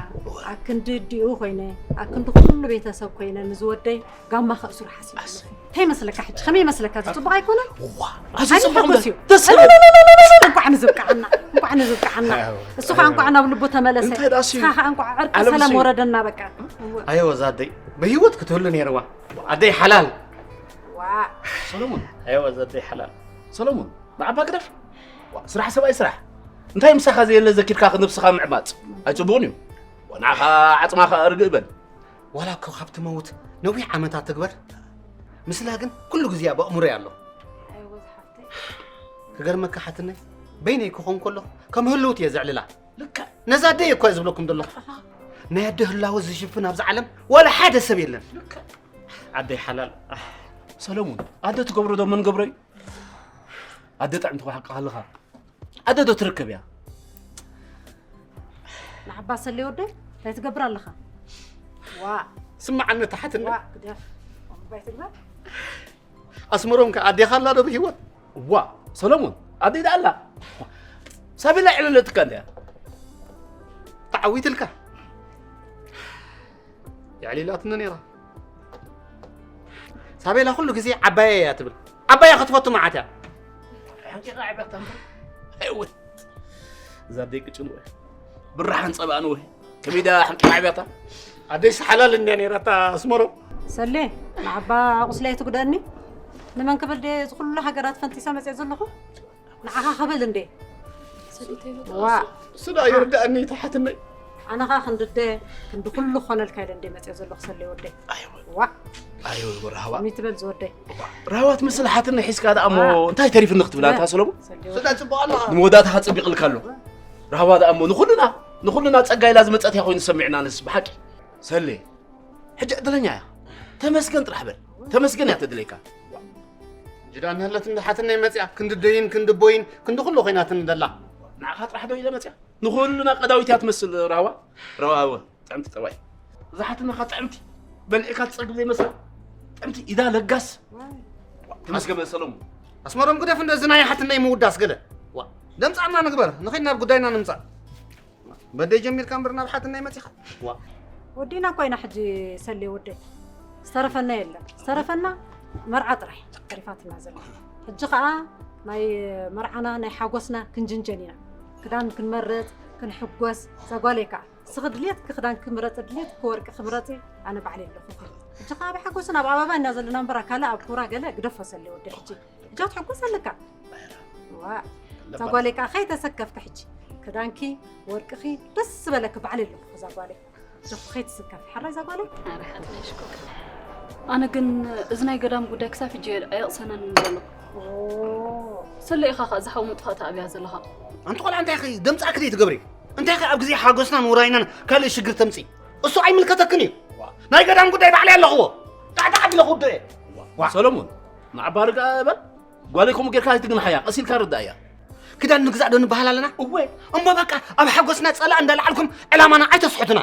ኣብ ክንዲ ኣዲኡ ኮይነ ኣብ ክንዲ ኩሉ ቤተሰብ ኮይነ ንዝወደይ ጋማ ከእስሩ ሓሲቡ ኣለኹ እንታይ ይመስለካ ሕጂ ከመይ ይመስለካ እዚ ፅቡቕ ኣይኮነን እዋ ኣዚ ጽቡቕ ኣይሓጎስ እዩ ደስ ይብል እንኳዕ ንዝብቅዓና እንኳዕ ንዝብቅዓና እሱ ከዓ እንኳዕ ናብ ልቡ ተመለሰ እንታይ ደኣ ስዩ? እስኻ ከዓ እንኳዕ ዕርቂ ዓለም ሰላም ስዩ። ወረደና በቃ ኣየወ ዛደይ ብህይወት ክትህሉ ነይርዋ ኣደይ ሓላል ዋ ሰሎሞን ኣየወ ዛደይ ሓላል ሰሎሞን ንዓባ ግደፍ ዋ፣ ስራሕ ሰብኣይ ስራሕ እንታይ ምሳኻ ዘየለ ዘኪርካ ነብስኻ ምዕማፅ ኣይፅቡቕን እዩ ንዓኻ ዓፅማኻ ርግእ በል ዋላ እኮ ካብ ትመውት ነዊሕ ዓመታት ትግበር ምስላ ግን ኩሉ ግዜ ኣብ ኣእምሮይ ኣሎ ክገርመካ ሓትነይ በይነይ ክኾን ከሎ ከም ህልውት እየ ዘዕልላ ልክዕ ነዛ ኣደይ እኮ እየ ዝብለኩም ዘለኹ ናይ ኣደ ህላወ ዝሽፍን ኣብዚ ዓለም ዋላ ሓደ ሰብ የለን ልክዕ ዓደይ ሓላል ሰለሙን ኣደ ትገብሮ ዶ መን ገብሮ እዩ ኣደ ጥዕምቲ ሓቂ ኣለኻ ኣደ ዶ ትርከብ እያ ንዓባ ሰለይ ወደይ እንታይ ትገብር ኣለኻ ዋ ስምዓኒ ተሓትኒ ዋ ግደፍ እንታይ ትግበር ኣስመሮም ከ ኣዴኻ ኣላ ዶ ብህይወት ዋ ሰለሙን ኣደይ ዳ ኣላ ሳቤላ ዕለለትካ እንድያ ተዓዊትልካ የዕሊላትኒ ነይራ ሳቤላ ኩሉ ግዜ ዓባየ እያ ትብል ዓባያ ክትፈቱ መዓት እያ ሓቂቃ ዕብያታ እምበር ኣይወት እዛ ደቂ ጭንወ ብራሓን ጸባእን ወ ከሚዳ ሓቂቃ ዕብያታ ኣደይስ ሓላል እንድያ ነይራታ ኣስመሮ ሰሌ ንዓባ ቁስለይ ትጉደኒ ንመን ክብል ደ ዝኩሉ ሃገራት ፈንቲሰ መጽእ ዘለኹ ንዓኻ ክብል እንዴ ዋ ስዳ ይርዳእኒ ተሓትነይ ኣነኻ ክንድደ ክንዲ ኩሉ ክኾነልካ ኢለ እንዴ መፅኦ ዘለኹ ሰለይ ወደይ ዋ ኣይወ ራህዋ ከመይ ትበል ዝወደይ ራህዋ ትመስል ሓትነይ ሒዝካ ደኣ እሞ እንታይ ተሪፍኒ ክትብላ እንታ ሰሎሙ ሰለይ ወደይ ስዳ ፅቡቅ ኣለኻ ንመወዳእታኻ ፀቢቕልካ ኣሎ ራህዋ ደኣ እሞ ንኩልና ንኩልና ፀጋ ኢላ ዝመፀት እያ ኮይኑ ዝሰሚዕና ንስ ብሓቂ ሰሌ ሕጂ ዕድለኛ እያ ተመስገን ጥራሕ በል ተመስገን እያ ተድለይካ ጅዳ እንህለት እንድሓትነይ መፅያ ክንዲ ደይን ክንዲ ቦይን ክንዲ ኩሉ ኮይናትኒ ደላ ንዓኻ ጥራሕ ዶ ኢለ መፅያ ንኩልና ቀዳዊት እያ ትመስል ረዋ ረዋ ጥዕምቲ ጠባይ እዛ ሓትነኻ ጥዕምቲ በልዕካ ትፀግብ ዘይመስላ ጥዕምቲ ኢዳ ለጋስ ተመስገን በል ሰለሙ ኣስመሮም ግደፍ እንደዚ ናይ ሓትነይ ምውዳስ ገለ ለምፃና ንግበር ንኸይድ ናብ ጉዳይና ንምፃእ በደይ ጀሚርካ እምበር ናብ ሓትነይ መፂኻ ዋ ወዲና እኮ ኢና ሕጂ ሰሌ ወደይ ዝተረፈና የለን ዝተረፈና መርዓ ጥራይ ተሪፋትና ዘላ ሕጂ ከዓ ናይ መርዓና ናይ ሓጎስና ክንጅንጀን ኢና ክዳን ክንመርፅ ክንሕጎስ ዘጓለይ ከዓ ስኺ ድልየትኪ ክዳን ክምረፂ ድልየትኪ ወርቂ ክምረፂ ኣነ ባዕለይ ኣለኹ ሕጂ ከዓ ብሓጎስን ኣብ ኣበባ ኢና ዘለና እምበር ካልእ ኣብ ኩራ ገለ ግደፎ ሰሌ ወደይ ሕጂ ሕጂ ክትሕጎስ ኣለካ ዋ እዛ ጓለይ ከዓ ከይተሰከፍኪ ሕጂ ክዳንኪ ወርቅኺ ደስ ዝበለኪ ባዕለይ ኣለኹ እዛ ጓለይ ጆኹ ከይትስከፊ ሓራይ እዛ ጓለይ ኣረ ሓትነይ ሽኮር ኣነ ግን እዚ ናይ ገዳም ጉዳይ ክሳብ ሕጂ ኣየቕሰነንን ዘሎ። ስለ ኢኻ ኸኣ ዝሓው መጥፋእቲ ኣብያ ዘለኻ። ኣንቲ ቆልዓ፣ እንታይ ኢኺ ደምጻ ክደይ ትገብሪ? እንታይ ኢኺ ኣብ ግዜ ሓጎስናን ውራይናን ካልእ ሽግር ተምጺ? እሱ ኣይምልከተክን እዩ። ናይ ገዳም ጉዳይ ባዕለይ ኣለኽዎ። ጣዕጣዕ ኣቢለ ክውድኦ እየ። ዋ። ሰሎሞን፣ ንዓባ ርግኣ በል። ጓለይ ከምኡ ጌርካ ኣይትግንሓያ፣ ቀስ ኢልካ ርዳእያ። ክዳን ንግዛእ ዶ ንበሃል ኣለና? እወ። እሞ በቃ ኣብ ሓጎስና ጸላእ እንዳልዓልኩም ዕላማና ኣይተስሕቱና።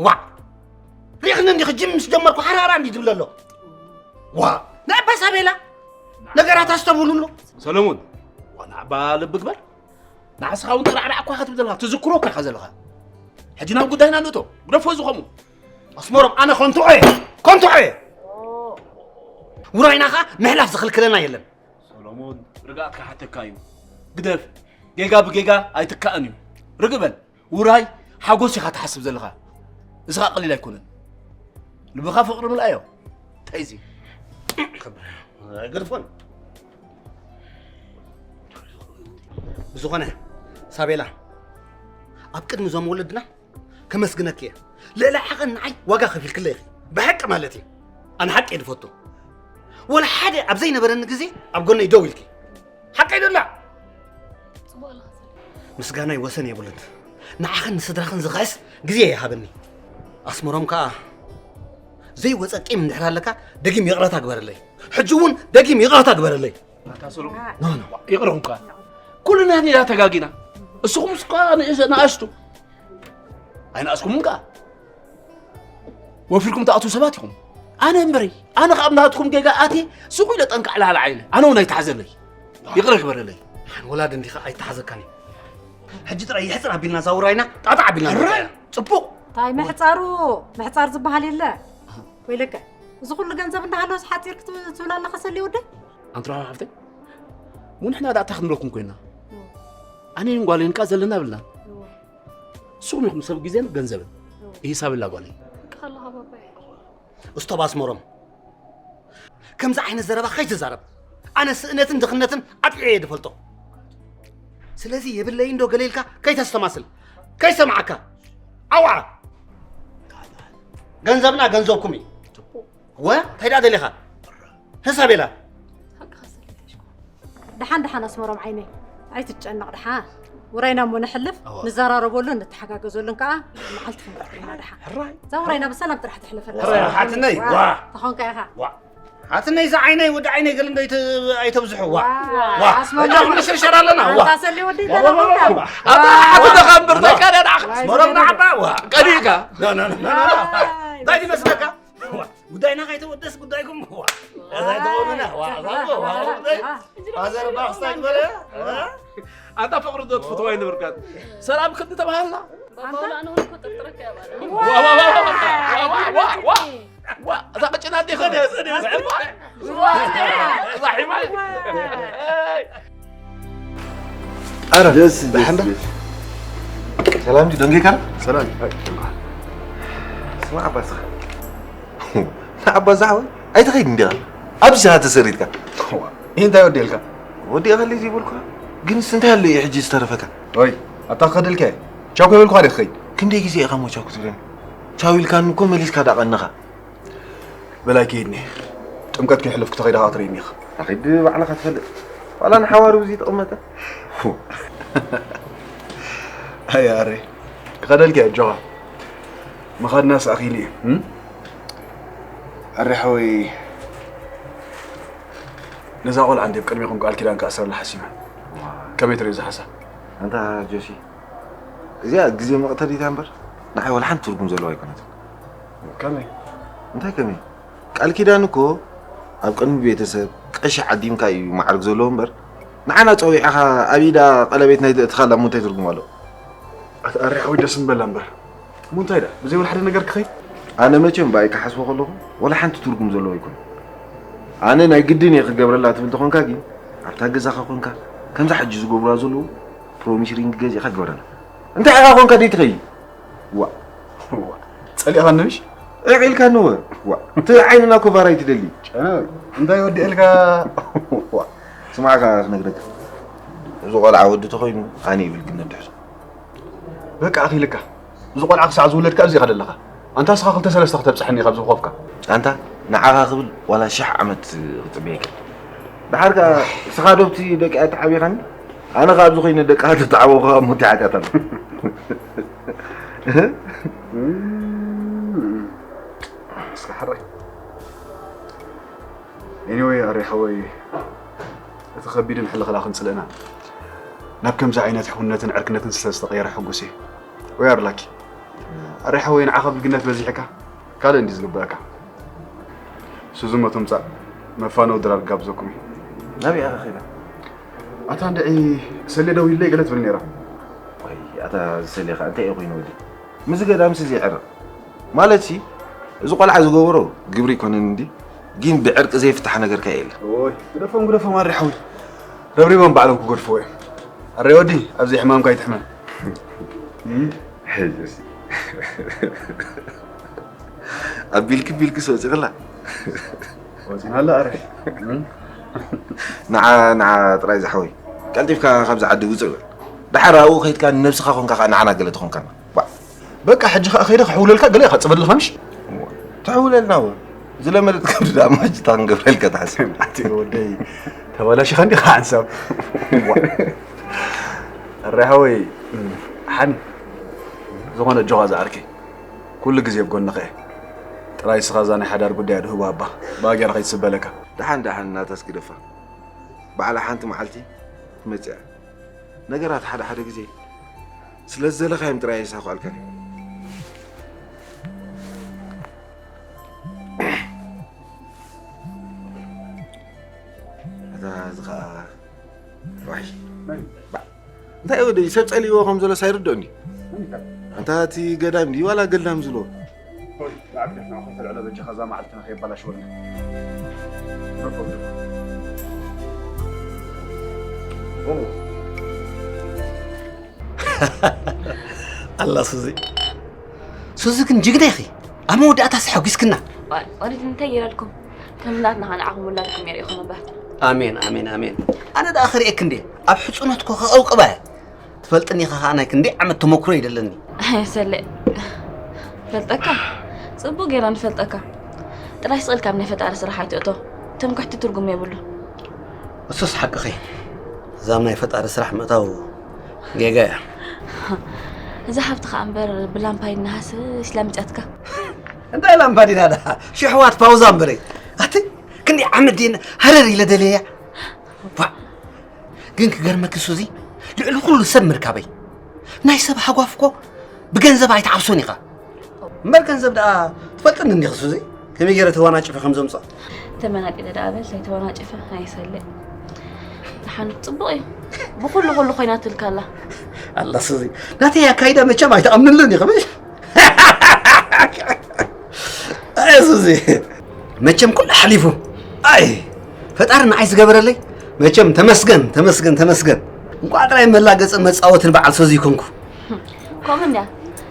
ዋ። ሪእኽኒ እንዲኺ ጅም ምስ ጀመርኩ ሓራራ እንዲ ዝብል ኣሎ። ዋ። ናይ ኣባ ሳቤላ ነገራት ኣስተብህሉሉ። ሰለሙን፣ ዋ ንዓባ ልቢ ግበር። ንዓስኻ እውን ጠራዕራዕ እኳ ክትብል ዘለኻ፣ ትዝክሮ እኳ ኢኻ ዘለኻ። ሕጂ ናብ ጉዳይና ንእቶ። ግደፎ እዚ ከምኡ። ኣስመሮም፣ ኣነ ከንቱ እየ፣ ከንቱ እየ። ውራይና ኸኣ ምሕላፍ ዝኽልክለና የለን። ሰሎሞን፣ ርግኣት ክሓተካ እዩ። ግደፍ። ጌጋ ብጌጋ ኣይትካእን እዩ። ርግእ በል። ውራይ ሓጎስ ኢኻ ትሓስብ ዘለኻ። እዚ ኸኣ ቀሊል ኣይኮነን። ልብኻ ፍቕሪ ምልኣዮ። እንታይ እዚ? ኣይገድፎን። ብዝኾነ፣ ሳቤላ፣ ኣብ ቅድሚ እዞም ወለድና ከመስግነኪ እየ። ልዕሊ ዓቐን ንዓይ ዋጋ ከፊልክለይ ኢኺ። ብሓቂ ማለት እዩ። ኣነ ሓቂ እየ ዝፈቱ። ወላ ሓደ ኣብ ዘይነበረኒ ግዜ ኣብ ጎነይ ደው ኢልኪ። ሓቀይ ዶ ላ? ጽቡቕ ኣለኻ ሰለሙን። ምስጋናይ ወሰን የብሉን። ንዓኽን ንስድራኽን ዝኽሕስ ግዜ ይሃበኒ። ኣስመሮም ከኣ ዘይወጸ ቂም እንድሕር ኣለካ፣ ደጊም ይቕረታ ግበረለይ። ሕጂ እውን ደጊም ይቕረታ ግበረለይ። ኣታ ሰሎሙን፣ ኖ፣ ኖ። ይቕረ ኩንካ። ኩልና ኔራ ተጋጊና። እስኹም እስኳ ንእስ-፣ ንኣሽቱ። ኣይንኣስኩምን ከኣ። ወፊርኩም ትኣትዉ ሰባት ኢኹም። ኣነ እምበረይ፣ ኣነ ካብ ናትኩም ጌጋ ኣትየ ስቕ ኢለ ጠንቃዕ ላዕሊ ዓይለ። ኣነ እውን ኣይተሓዘለይ። ይቕረ ግበረለይ። ወላድ እንዲኻ ኣይተሓዘካን እዩ። ሕጂ ጥራይ ይሕጽር ኣቢልና እዛ ውራይና ጣጣ ኣቢልና ንወድኣ። ጽቡቕ። እንታይ ምሕጻሩ? ምሕጻር ዝበሃል የለ። ወይለከ፣ እዚ ኩሉ ገንዘብ እንዳሃለወስ ሓጺር ክትብል ኣለኻ ሰሊ ወደይ? ኣንትራ ሓፍተይ፣ ሙ ንሕና ደኣ እንታይ ክንብለኩም ኮይና? እዎ። ኣነን ጓለይን ከኣ ዘለና ብልና። እዎ። ንስኹም ኢኹም ሰብ ግዜን ገንዘብን። እዎ። ይሂሳብ ኣላ ጓለይ። ሓቅኻ ኣለኻ ባባየ። እስቶብ ኣስመሮም። ከምዚ ዓይነት ዘረባ ከይትዛረብ። ኣነ ስእነትን ድኽነትን ኣጥዕየ እየ ዝፈልጦ። ስለዚ የብለይን ዶ ገለ ኢልካ ከይተስተማስል። ከይሰምዓካ። ኣውዓ። ገንዘብና ገንዘብኩም እዩ። ወ፣ እንታይ ደኣ ደሊኻ? ህሳብ ኢላ። ሓቅኻ ሰለይ። ደሓን ደሓን ኣስመሮም ዓይነይ፣ ኣይትጨነቕ ደሓን። ውራይና እሞ ነሕልፍ፣ እዋ። ንዘራረበሉን ንተሓጋገዘሉን ከኣ መዓልቲ ክንረኽብ ኢና ደሓን። ሕራይ። እዛ ውራይና ብሰላም ጥራሕ ትሕለፈልና። ሕራይ፣ ሓትነይ፣ ዋ። ዋ። ተኾንካ ኢኻ። ዋ። ሓትነይ፣ እዛ ዓይነይ፣ ወዲ ዓይነይ ገለ እንዶ ኣይተ-፣ ኣይተብዝሑ፣ ዋ። ዋ። ዋ። ኣስመሮም። እኛ ክንሽርሸር ኣለና፣ ዋ። ኣንታ ሰሊ ወዲ ዋ፣ ዋ፣ ዋ፣ ተለኹምካ። ዋ። ኣታ ሓትነኻ እምበር፣ ዋ። እንታይ ካደ ንዓኻ? ኣስመሮም ንዓባ፣ ዋ። ቀዲእካ። ኖ፣ ኖ፣ ኖ፣ ኖ፣ ኖ። ዋይ። እንታይ ይመስለካ? ዋ። ጉዳይና ከይተወደስ ጉዳይኩም፣ ዋ። እዛ ኣይተወደና፣ ዋ፣ ዋ፣ ዋ፣ ዋ፣ ዋ። ፋዘር ባክስታ ይበለ፣ እ? ኣንታ ፍቕሪ ዶ ትፈትዋ ኣይነበርካን? ሰላም ክንዲ ተባሃልና? ባባውላ ንውን እኮ ጥርጥረካ እያ ማለት። ዋ፣ ዋ፣ ዋ፣ ዋ፣ ዋ፣ ዋ፣ ዋ። እዛ ቀጭን ኣዴ ኸ? እዛ ሒማይ። ኣረ፣ ደስ፣ ደስ፣ ደሓን ዶ? ደስ። ሰላም ድዩ? ደንጊካ? ሰላም። ስማዕ፣ ኣባስኻ። ንዓባ ዛዕወይ ኣይትኸይድ እንዲኻ? ኣብዚ ሰዓት ተሰሪትካ። እዋ፣ ይህ እንታይ ወዲኤልካ? ወዲኤኻለይ ዘይበልኩኻ? ግንስ እንታይ ኣሎ እዩ ሕጂ ዝተረፈካ? ወይ፣ ኣታ ክኸደልካ እየ። ቻው ከይበልኩኻ ዶ ክኸይድ? ክንደይ ግዜ ኢኻ እሞ ቻው ክትብለኒ? ቻው ኢልካኒ እኮ መሊስካ ዳቐንኻ። በላይ ከይድኒ። ጥምቀት ከይሕለፍኩ ተኸይዳ ኸዓ ትርእይኒ ኢኻ። ኣኺድ ባዕልኻ ትፈልጥ። ዋላ ንሓዋሩ እዚ ተቐመጠ። ኣይ ኣረ። ክኸደልካ እየ ኣጆኻ። ምኻድናስ ኣኺሉ እዩ። እም? ኣረ ሓወይ። ነዛ ቆልዓ እንድየ ኣብ ቅድሜኹም ቃል ኪዳን ክኣስረላ ሓሲበ። ከመይ ትርእዮ እዚ ሓሳብ? ኣንታ ጆሲ፣ እዚኣ ግዜ መቕተሊታ እምበር ንዓይ ዋላ ሓንቲ ትርጉም ዘለዋ ኣይኮነትን። ከመይ? እንታይ ከመይ? ቃል ኪዳን እኮ ኣብ ቅድሚ ቤተሰብ ቀሺ ዓዲምካ እዩ ማዕርግ ዘለዎ እምበር፣ ንዓና ጸዊዕኻ ኣብ ኢዳ ቀለቤት ናይ ዘእትኻላ እሞ እንታይ ትርጉም ኣለዎ? ኣታ ኣሬ ሓወይ ደስ ምበላ እምበር። እሞ እንታይ ደኣ? ብዘይ ወላ ሓደ ነገር ክኸይድ? ኣነ መቸም ብኣይ ክሓስቦ ከለኹ፣ ወላ ሓንቲ ትርጉም ዘለዎ ኣይኮነን። ኣነ ናይ ግድን እየ ክገብረላ ትብል ተኾንካ ግን፣ ኣብታ ገዛኻ ኮንካ፣ ከምዛ ሕጂ ዝገብሩዋ ዘለዉ፣ ፕሮሚስ ሪንግ ገዚእኻ ግበረላ። እንታይ ኢኻ ኮንካ ደይትኸይድ? ዋእ። ዋእ። ጸሊእኻኒ ምሽ? ዕቕ ኢልካኒ ወ። ዋእ። እቲ ዓይንና ኮቫር ኣይትደሊ። ጨነቕ። እንታይ ወዲኤልካ? ዋእ። ስማዕካ ክነግረካ። እዚ ቆልዓ ወዲ ተኾይኑ፣ ኣነ ይብል ግን ነድሕዞ። በቃ ኣኺልካ። እዚ ቆልዓ ክሳዕ ዝውለድ ከኣ ኣብዚ ኢኻ ዘለኻ። ኣንታ እስኻ ክልተ ሰለስተ ክተብጽሐኒ ኢኻ ኣብዚ ኮፍካ። ኣንታ ንዓኻ ክብል ዋላ ሽሕ ዓመት ክጽበየካ። ደሓር ከኣ ንስኻ ዶ ኣብቲ ደቂ ኣያ ተዓቢኻኒ? ኣነ ከኣ ኣብዚ ኮይነ ደቂ ኣያ ተተዓበኹ ከኣ እሞ እንታይ ሓጢኣት ኣሎ? እም፣ እስከ ሕራይ። Anyway፣ ኣሬ ሓወይ፣ እቲ ከቢድን ሕልኽላኽን ጽልእና ናብ ከምዚ ዓይነት ሕውነትን ዕርክነትን ስለ ዝተቐየረ ሕጉስ እየ። We are lucky። ኣሬ ሓወይ፣ ንዓኻ ብልግነት በዚሕካ ካልእ እንዲ ዝግበኣካ። ሱዚ እሞ ትምጻእ፣ መፋነዊ ድራር ክጋብዘኩም እዩ። ናበይ ኢኻ ኸይዳ? ኣታ እንድዒ ሰሌ ደዊሉለይ ገለ ትብል ነይራ። ወይ ኣታ ሰሌ ኸኣ እንታይ እዩ ኮይኑ ወዲ? ምስዚ ገዳምሲ ዘይዕረቕ። ማለትሲ፣ እዚ ቆልዓ ዝገበሮ ግብሪ ኣይኮነን እንዲ፣ ግን ብዕርቂ ዘይፍታሕ ነገር ከ የለ። ኦይ፣ ግደፎም፣ ግደፎም፣ ኣሪ ሓወይ። ረብሪቦም ባዕሎም ክገድፍዎ እዮም። ኣረ ወዲ፣ ኣብዚ ሕማምካ ኣይትሕመም። እም? ሕዝሲ። ኣቢልኪ ቢልኪ ወፂኽላ። ወፂናላ፣ ኣረ። እም? ንዓ፣ ንዓ ጥራይ ዝሓወይ። ቀልጢፍካ ካብዚ ዓዲ ውፅእ በል። ደሓር ኣብኡ ከይድካ ንነብስኻ ኮንካ ኸዓ ንዓና ገለ ትኾንካና። ዋ። በቃ፣ ሕጂ ኸዓ ከይደ ክሕውለልካ ገለ ኢኻ ትጽበለኻ፣ ምሽ? እዋ፣ ትሕውለልና እውን። ዝለመደት ከብዲ ደኣ ማጅታ ክንገብረልካ ትሓስብ። ኣቲ ወደይ፣ ተበላሺኻ እንዲኻ ሓንሳብ። እዋ። ኣረ ሓወይ፣ ሓኒ፣ ዝኾነ ኣጆኻ ዝዓርከይ። ኩሉ ግዜ ኣብ ጎንኻ እየ። ጥራይ ንስኻ እዛ ናይ ሓዳር ጉዳይ ኣድህቦ ኣባ። ብኣ ጌራ ከይትስበለካ። ደሓን፣ ደሓን፣ ናታስ ግደፋ። ባዕላ ሓንቲ መዓልቲ ትመጽእ እያ። ነገራት ሓደ ሓደ ግዜ ስለ ዝደለኻዮም ጥራይ ኣይሳኽዑልካን። እታ እዚ ኸኣ ዋይ። መን? ባ-፣ እንታይ ወደይ ሰብ ጸሊእዎ ከም ዘሎስ ኣይርድኦን ድዩ? መን ይፈልጥ? ኣንታ እቲ ገዳም ድዩ ዋላ ገልዳም ዝብሎ? ሆይ፣ ንዓብ ደፍና ኹን ተልዕሎ በጃኻ እዛ መዓልትና ከየባላሽወልና። ኣላ ሱዚ። ሱዚ ግን ጅግና ኢኺ። ኣብ መወዳእታስ ሓጒስክና። ዋ-፣ ወሊድ እንታይ ይረልኩም? ከም ናትና ኸዓ ንዓኹም ውላድኩም የርእኹም እባ። ኣሜን፣ ኣሜን፣ ኣሜን። ኣነ ደኣ ክርእየኪ እንድየ። ኣብ ሕጹነትኮ ክቐውቅባ እየ። ትፈልጥኒ ኢኻ ኸዓ ናይ ክንደይ ዓመት ተመክሮ እዩ ዘለኒ። ኣይ ሰሌ፣ ፈልጠካ? ጽቡቕ ጌርና ንፈልጠካ። ጥራይ ስቕ ኢልካ ኣብ ናይ ፈጣሪ ስራሕ ኣይትእቶ። ትምክሕቲ ትርጉም የብሉን። እሱስ ሓቅኺ። እዛ ኣብ ናይ ፈጣሪ ስራሕ ምእታው ጌጋ እያ። እዛ ሃብቲ ኸኣ እምበር ብላምፓዲና ሃስስ ኢላ ምጽኣትካ። እንታይ ላምፓዲና ደኣ? ሽሕዋት ፓውዛ እምበረይ። ኣቲ ክንደይ ዓመት ድየን ሃረር ኢለ ደልየያ። ዋ፣ ግን ክገርመኪ ሱዚ፣ ልዕሊ ኩሉ ሰብ ምርካበይ። ናይ ሰብ ሃጓፍ እኮ ብገንዘብ ኣይትዓብሶን ኢኻ። እምበር ገንዘብ ደኣ ትፈልጥኒ እንዲኺ ሱዚ? ከመይ ገይረ ተወናጭፈ ከም ዘምጽኦ? ተመናጢለ ደኣ በል፣ ዘይተወናጭፈ ኣይሰልእ። ደሓን ጽቡቕ እዩ። ብኹሉ ኩሉ ኮይናትልካ ኣላ። ኣላ ሱዚ፣ ናተይ ኣካይዳ መቸም ኣይትኣምንሉን ኢኺ። ኣይ ሱዚ፣ መቸም ኩሉ ሓሊፉ። ኣይ ፈጣሪ ንዓይ ዝገበረለይ መቸም ተመስገን፣ ተመስገን፣ ተመስገን። እንቋዕ ጥራይ መላገጽን መጻወትን በዓል ሱዚ ይኮንኩ። ከምኡ እንድያ።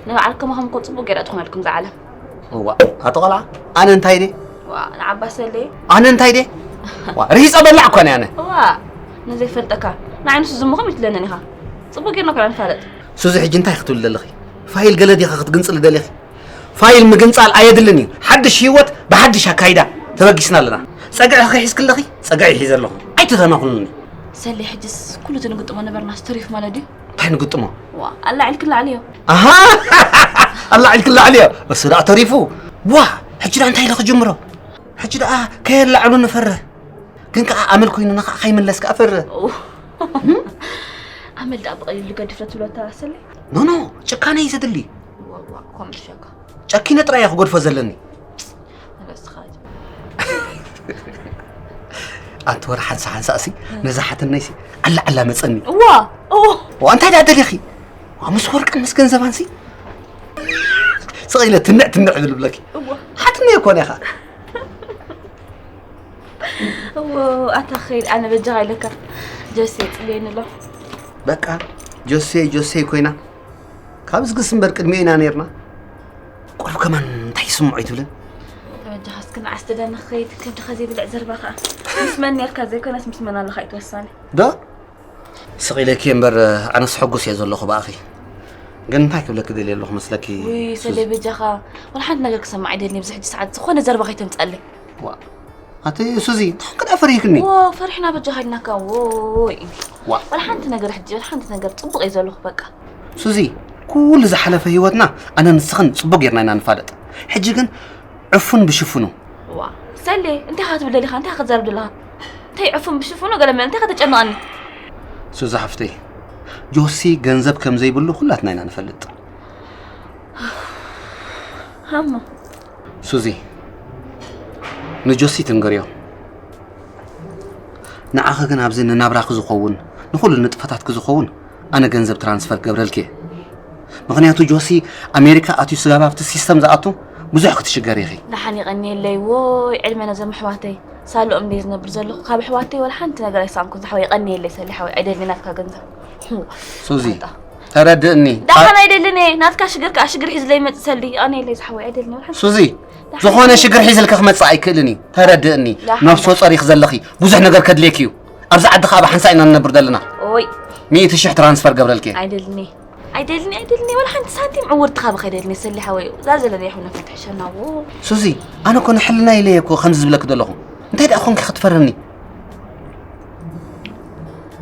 ንበዓል ከማኹም እኮ ጽቡቕ ገይራ ትኾነልኩም እዛ ዓለም። እዋ፣ ኣቶ ቆልዓ፣ ኣነ እንታይ ድየ? ዋ፣ ንዓባ ሰለየ። ኣነ እንታይ ድየ? ዋ፣ ርሂጸ በላዕ እኮ እየ ኣነ። ዋ፣ ንዘይፈልጠካ፣ ንዓይ ንሱ ዝምኹም ይትለንን ኢኻ። ጽቡቕ ጌርና እኮ ኢና ንፋለጥ። ሱዚ፣ ሕጂ እንታይ ክትብሊ ዘለኺ? ፋይል ገለ ዲኻ ክትግንጽሊ ደሊኺ? ፋይል ምግንጻል ኣየድልን እዩ። ሓድሽ ህይወት ብሓድሽ ኣካይዳ ተበጊስና ኣለና። ጸግዒ ኺሒዝኪ ኣለኺ? ጸግዒ ሒዘ ኣለኹ። ኣይትተናኹሉኒ። ሰለየ፣ ሕጅስ ኩሉ እቲ ንግጥሞ ነበርናስ ተሪፉ ማለት ድዩ? እንታይ ንግጥሞ? ዋ፣ ኣላዒልኪ ላዕሊ እዮ። ኣሃ! ኣላዒልኪ ላዕሊ እዮ። እሱ ደኣ ተሪፉ። ዋ፣ ሕጂ ደኣ እንታይ ኢለ ክጅምሮ? ሕጂ ደኣ ከየላዕሉ ንፈርህ። ግን ከኣ ኣመል ኮይኑና ከኣ ከይምለስ ከኣ ፈርህ። ኦ። ኣመል ደኣ ብቐሊሉ ገድፍ ዶ ትብሎ ኣታ ሰለየ? ኖ፣ ኖ፣ ጭካነ እዩ ዘድሊ። ዋ፣ ዋ፣ እኳ ምሸካ። ጨኪነ ጥራይ እየ ክገድፎ ዘለኒ። ንበስኻ። ኣንቲ ወረ ሓንሳ ሓንሳ እሲ፣ ነዛ ሓትነይሲ፣ ኣላ ኣላ መጸኒ። እዋ፣ እዋ። ዋ፣ እንታይ ደኣ ደሊኺ? ዋ፣ ምስ ወርቅን ምስ ገንዘባንሲ? ስቕ ኢለ ትንዕ ትንዕ እብል ብለኪ። እዋ። ሓትነይ እኮ ነኻ። እዎ፣ ኣታ ኸይድ፣ ኣነ በጃኻ ኢለካ። ጆሴ ጽልየኒ ኣሎ። በቃ፣ ጆሴ፣ ጆሴ ኮይና። ካብ ዝግስ እምበር ቅድሚኡ ኢና ነይርና። ቁሩብ ከማን እንታይ ይስምዖ ኣይትብልን? ተበጃኻ እስኪ ንዓስ ትደኒ ኸይድ፣ ከብድኻ ዘይብልዕ ዘርባ ኸኣ። ምስ መን ነርካ ዘይኮነስ ምስ መን ኣለኻ እዩ ተወሳኒ። ዶ? ስቕ ኢለኪ እምበር ኣነስ ሕጉስ እየ ዘለኹ ብኣኺ። ግን እንታይ ክብለኪ ደልየ ኣለኹ መስለኪ? ውይ፣ ሱዚ። ሰለየ በጃኻ። ወላ ሓንቲ ነገር ክሰምዕ ኣይደልን ኣብዚ ሕጂ ሰዓት። ዝኾነ ዘርባ ከይተምጽኣለይ። ዋ ኣቲ ሱዚ እንታይ ከዳ ፈሪህክኒ? ዎ ፈሪሕና በጃኻ ኢልናካ። ዎይ ዋ ወላ ሓንቲ ነገር ሕጂ ወላ ሓንቲ ነገር ጽቡቕ እዩ ዘለኹ በቃ። ሱዚ ኩሉ ዝሓለፈ ህይወትና ኣነ ንስኽን ጽቡቅ ጌርና ኢና ንፋለጥ። ሕጂ ግን ዕፉን ብሽፍኑ። ዋ ሰሌ እንታይ ኢኻ ትብል ደሊኻ እንታይ ኢኻ ክትዛረብ ደለኻ? እንታይ ዕፉን ብሽፍኑ ገለ መለ እንታይ ኢኻ ተጨንቐኒ? ሱዚ ሓፍተይ ጆሲ ገንዘብ ከም ዘይብሉ ኩላትና ኢና ንፈልጥ። ሃሞ ሱዚ ንጆሲ ትንገርዮ። ንዓኺ ግን ኣብዚ ንናብራኺ ዝኸውን ንኹሉ ንጥፈታትኪ ዝኸውን ኣነ ገንዘብ ትራንስፈር ክገብረልኪ እየ። ምኽንያቱ ጆሲ ኣሜሪካ ኣትዩ ስጋብ ኣብቲ ሲስተም ዝኣቱ ብዙሕ ክትሽገር ኢኺ። ደሓን የቐንየለይ ዎይ ዕድመ ነዞም ኣሕዋተይ ሳልኦም ደይ ዝነብር ዘለኹ ካብ ኣሕዋተይ ወላ ሓንቲ ነገር ኣይሰኣንኩን ዝሓወይ የቐንየለይ ሰሊ ሓወይ ኣይደሊ ናትካ ገንዘብ ሱዚ ተረድእኒ። ደሓን ኣይደልን እየ ናትካ ሽግር ከዓ ሽግር ሒዝለይ መፅእ ሰሊ የቐንየለይ ዝሓወይ ኣይደልን ወላ ሓንቲ ሱዚ ዝኾነ ሽግር ሒዝልካ ክመፅእ ኣይክእልን እዩ። ተረድእኒ። ነብሶ ፀሪኽ ዘለኺ ብዙሕ ነገር ከድልየኪ እዩ። ኣብዚ ዓዲ ከዓ ብሓንሳእ ኢና ንነብር ዘለና። ኦይ ሚእቲ ሽሕ ትራንስፈር ገብረልኪ። ኣይደልኒ ኣይደልኒ ኣይደልኒ ወላ ሓንቲ ሳንቲም ዕውርቲ ካብ ከይደልኒ ሰሊ ሓወይ እዛ ዘለና ይኹነ ክትሕሸና ዎ ሱዚ ኣነ እኮ ንሕልና ኢለ እየ እኮ ከምዚ ዝብለኪ ዘለኹ። እንታይ ደኣ ኮንኪ ክትፈርኒ?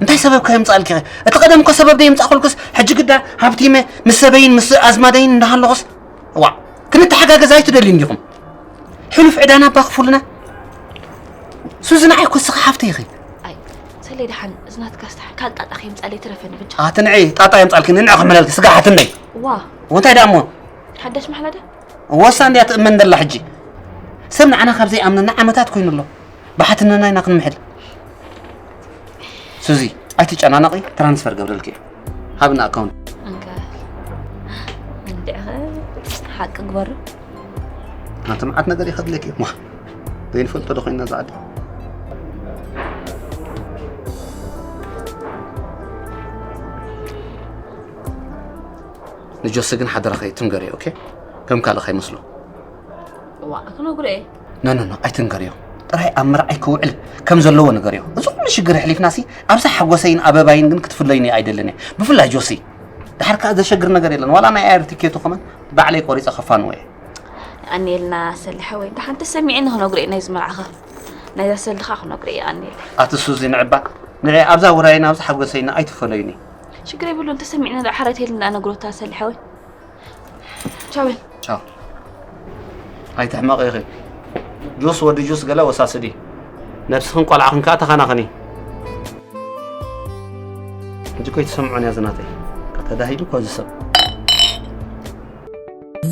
እንታይ ሰበብ ከየምፃእልኪ? እቲ ቀደም እኮ ሰበብ ደየምፃእኩልክስ ሕጂ ግዳ ሃብቲመ ምስ ሰበይን ምስ ኣዝማደይን እንዳሃለኹስ ዋ ክንተሓጋገዝ ኣይትደልዩ እንዲኹም? ሕሉፍ ዕዳና እባ ክፉልና። ሱዚ ንዓይ እኮ እስኺ ሓፍተይ ኢኺ። ኣይ ሰለይ ደሓን እዚ ናትካ ስታሕ ካልጣጣ ከየምፃለይ ትረፈኒ ብቻ። ኣቲ ንዒ ጣጣ የምፃልኪ ንንዕ ክምለልኪ ስጋ ሓትነይ። ዋ እንታይ ደኣ እሞ ሓዳሽ ማሕላ ደ ወሳ እንድያ ትእመን ዘላ ሕጂ። ሰብ ንዓና ካብ ዘይኣምነና ዓመታት ኮይኑ ኣሎ። ብሓትነና ኢና ክንምሕል። ሱዚ ኣይትጨናነቒ ትራንስፈር ገብረልኪ እየ። ሃብና ኣካውንት። እንካ እንድዕኸ ሓቂ ግበሩ። ኣንተ መዓት ነገር ይኸድለኪ እሞ ዘይንፈልጦ ዶ ኮይና ዝዓዲ ንጆሲ ግን ሓደራ ከይትንገሪ ኦኬ ከም ካልእ ከይመስሎ ዋ ክነግሮ እየ ኖ ኖ ኖ ኣይትንገርዮ ጥራይ ኣብ መርዓይ ክውዕል ከም ዘለዎ ንገርዮ እዚ ኩሉ ሽግር ኣሕሊፍናሲ ኣብዛ ሓጎሰይን ኣበባይን ግን ክትፍለዩኒ ኣይደልን እየ ብፍላይ ጆሲ ድሓር ከዓ ዘሸግር ነገር የለን ዋላ ናይ ኣየር ቲኬቱ ከማን ባዕለይ ቆሪፀ ከፋንዎ እየ ኣኔልና ሰሊ ሓወይ ደሓን ተሰሚዕኒ ክነግሮ እየ ናይዚ መርዓኻ ናይዛ ሰልድኻ ክነግሮ እየ ኣኔል ኣቲ ሱዚ ንዕባ ንዒ ኣብዛ ውራይና ኣብዚ ሓጎሰይና ኣይትፈለዩኒ ሽግር የብሉን ተሰሚዕኒ ደኣ ሓራይተይልና ነግሮታ ሰሊ ሓወይ ቻው በል ቻው ኣይትሕመቒ ኢኺ ጁስ ወዲ ጁስ ገለ ወሳስዲ ነብስኽን ቆልዓኽን ከኣ ተኸናኸኒ ሕጂ እኮ ኣይትሰምዖን እያ ዝናተይ ተዳሂሉ እኮ እዚ ሰብ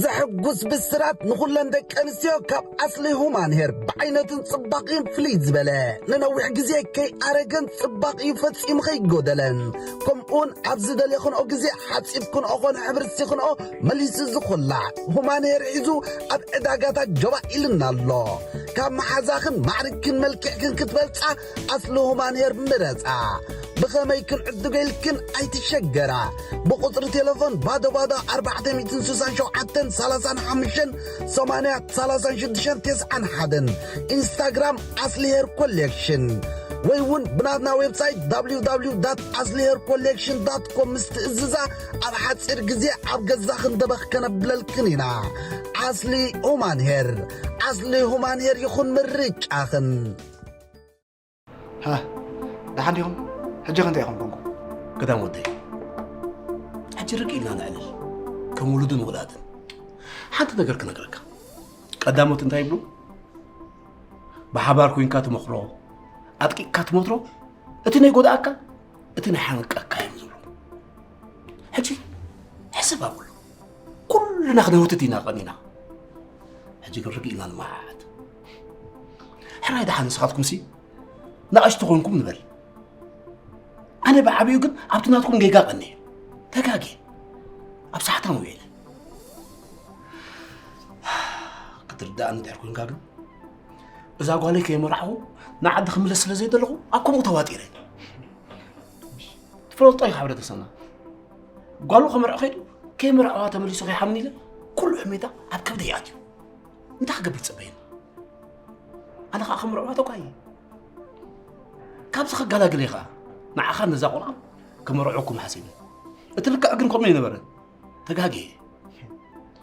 ዘሐጉስ ብስራት ንኹለን ደቂ ኣንስትዮ ካብ ኣስሊ ሁማን ሄር ብዓይነቱን ጽባቕኡን ፍልይ ዝበለ ንነዊሕ ግዜ ከይኣረገን ጽባቕኡ ፈጺሙ ከይጎደለን ከምኡውን ኣብ ዝደለኽንኦ ግዜ ሓጺብ ክንኦ ኾነ ሕብሪ ሲኽንኦ መሊሱ ዝኹላዕ ሁማን ሄር ሒዙ ኣብ ዕዳጋታት ጀባ ኢልና ኣሎ። ካብ መሓዛኽን ማዕርግክን መልክዕክን ክትበልጻ ኣስሊ ሁማን ሄር ምረጻ። ብኸመይ ክንዕድጎ ኢልክን ኣይትሸገራ። ብቁጽሪ ቴሌፎን ባዶ ባዶ ኣርባዕተ ሚእትን ስሳን ሸውዓተን ሰላሳን ሓሙሽተን ሰማንያ ሰላሳን ሽዱሽተን ተስዓን ሓደን ኢንስታግራም ኣስሊ ሄር ኮሌክሽን ወይ እውን ብናትና ዌብሳይት www ኣስሊ ሄር ኮሌክሽን ዳት ኮም ምስ ትእዝዛ ኣብ ሓፂር ግዜ ኣብ ገዛ ክንደበኽ ከነብለልክን ኢና። ኣስሊ ሁማን ሄር ኣስሊ ሁማን ሄር ይኹን ምርጫኽን። ሃ ደሓን ዲኹም? ሕጂ ከ እንታይ ኢኹም ኮንኩም? ግዳም ወደይ ሕጂ ርቅ ኢልና ነዕልል ከም ውሉድን ውላድን ሓንቲ ነገር ክነግረካ ቀዳሞት እንታይ ይብሉ ብሓባር ኮይንካ ትመኽሮ ኣጥቂቅካ ትመትሮ እቲ ናይ ጎድኣካ እቲ ናይ ሓንቀካ እዮም ዝብሉ ሕጂ ሕስብ ኣብሉ ኩልና ክነውትት ኢና ቀኒና ሕጂ ግን ርግእ ኢና ንመሓሓት ሕራይ ደሓን ንስኻትኩም ሲ ንኣሽቱ ኮንኩም ንበል ኣነ ብዓብዩ ግን ኣብቲ ናትኩም ጌጋ ቀኒየ ተጋግየ ኣብ ሳሕታን ውዒለ ክትርዳእኒ ድሕር ኮንካ ግን እዛ ጓለይ ከየመራሕኹ ንዓዲ ክምለስ ስለ ዘይደለኹ ኣብ ከምኡ ተዋጢረ ትፈልጦ ኢኻ ሕብረተሰብና ጓሉ ከምርዖ ከይዱ ከይምርዓዋ ተመሊሱ ከይሓምን ኢለ ኩሉ ሕሜታ ኣብ ከብደይ ኣትዩ እንታይ ክገብር ትፅበየኒ ኣነ ከዓ ከምርዕዋ ተጓየ ካብዚ ክገላግል ኢኻ ንዓኻ ነዛ ቆልዓ ክምርዐኩም ሓሲበ እቲ ልክዕ ግን ከምኡ ኣይነበረን ተጋግየ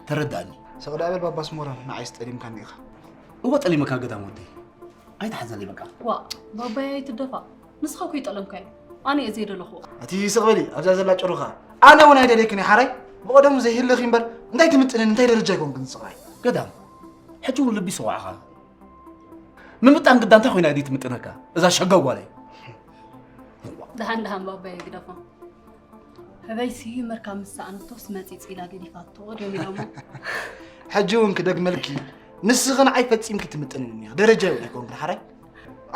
ተረዳእኒ ሰቕዳ በል ባባስ ሞራን ንዓይስ ጠሊምካኒ ኢኻ እወ ጠሊመካ ገዳም ወደይ። ኣይትሓዘለይ በቃ። ዋ፣ ባባይ ኣይትደፋ። ንስኻ እኮ ይጠለምካዮ። ኣነ እየ ዘይደለኹ። ኣቲ ስቕ በሊ፣ ኣብዛ ዘላ ጭሩኻ። ኣነ እውን ኣይደለይክን እየ ሓራይ። ብቐደሙ ዘይህልኽ እምበር፣ እንታይ ትምጥንን እንታይ ደረጃ ይኮንክን ንስኻ? ገዳም፣ ሕጂ እውን ልቢ ይሰዋዕኻ። ምምጣን ግዳ እንታይ ኮይና እያ ትምጥነካ? እዛ ሸጋው ጓለይ። ደሓን ደሓን ባባይ ግደፎ። ህበይሲ መርካብ ምስ ሰኣነቶስ መጺጽ ኢላ ገዲፋቶ ድዮም ኢሎሞ። ሕጂ እውን ክደግመልኪ፣ ንስኺ ንዓይ ፈጺምኪ ትምጥንኒ ኢኺ። ደረጃ ይብለኪ ኮንክን ሓራይ።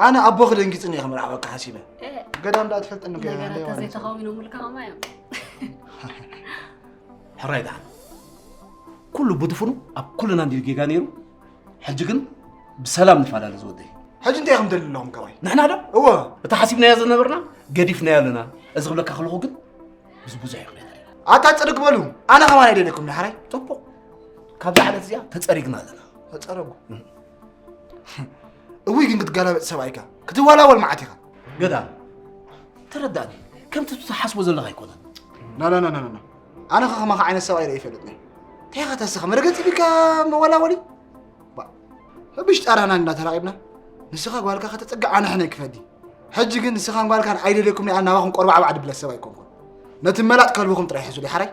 ኣነ ኣቦኺ ደንጊጽኒ ኢኺ መርዓወካ ሓሲበ። እ፣ ገዳም ደኣ ትፈልጥኒ እኮ ኢኻ፣ ነገራት ሃለይ ዋላ ተዘይተኻዊኖምልካ ከማ እዮም። ሕራይ ደሓን። ኩሉ ብድፉኑ ኣብ ኩልና እንድዩ ጌጋ ነይሩ። ሕጂ ግን ብሰላም ንፈላለ ዝወደይ። ሕጂ እንታይ ኢኹም ትደልዩ ኣለኹም ካባይ? ንሕና ዶ? እወ። እታ ሓሲብናያ ዝነበርና ገዲፍናያ ኣለና። እዚ ክብለካ ከለኹ ግን ምስ ብዙሕ ይቕሬታ እዩ። ኣታ ጽድቅ በሉ። ኣነ ከማን ኣይደልየኩም ንሓራይ። ጽቡቕ። ካብዛ ዓለት እዚኣ ተጸሪግና ኣለና። ተጸረጉ። እም። እውይ ግን ክትጋላበጥ ሰብኣይካ ክትዋላወል መዓት ኢኻ። ገዳ ተረዳእኒ። ከምቲ ትሓስቦ ዘለኻ ኣይኮነን። ና፣ ና፣ ና፣ ና፣ ና። ኣነ ከ ከማኻ ዓይነት ሰብኣይ ርኢ ይፈልጥኒ። እንታይ ኢኻ ተስኻ መርገጺ ቢልካ መወላወሊ? ባ፣ ብሽጣራና እንዳተራቒብና ንስኻ ጓልካ ከተጸግዕ ኣነ ሕነ ክፈዲ። ሕጂ ግን ንስኻን ጓልካን ኣይደልየኩም እያ ናባኹም ቆርባዕባዕ ድብለ ሰብ ኣይኮንኩን። ነቲ መላጥ ከልብኹም ጥራይ ሕዙለይ ሓራይ።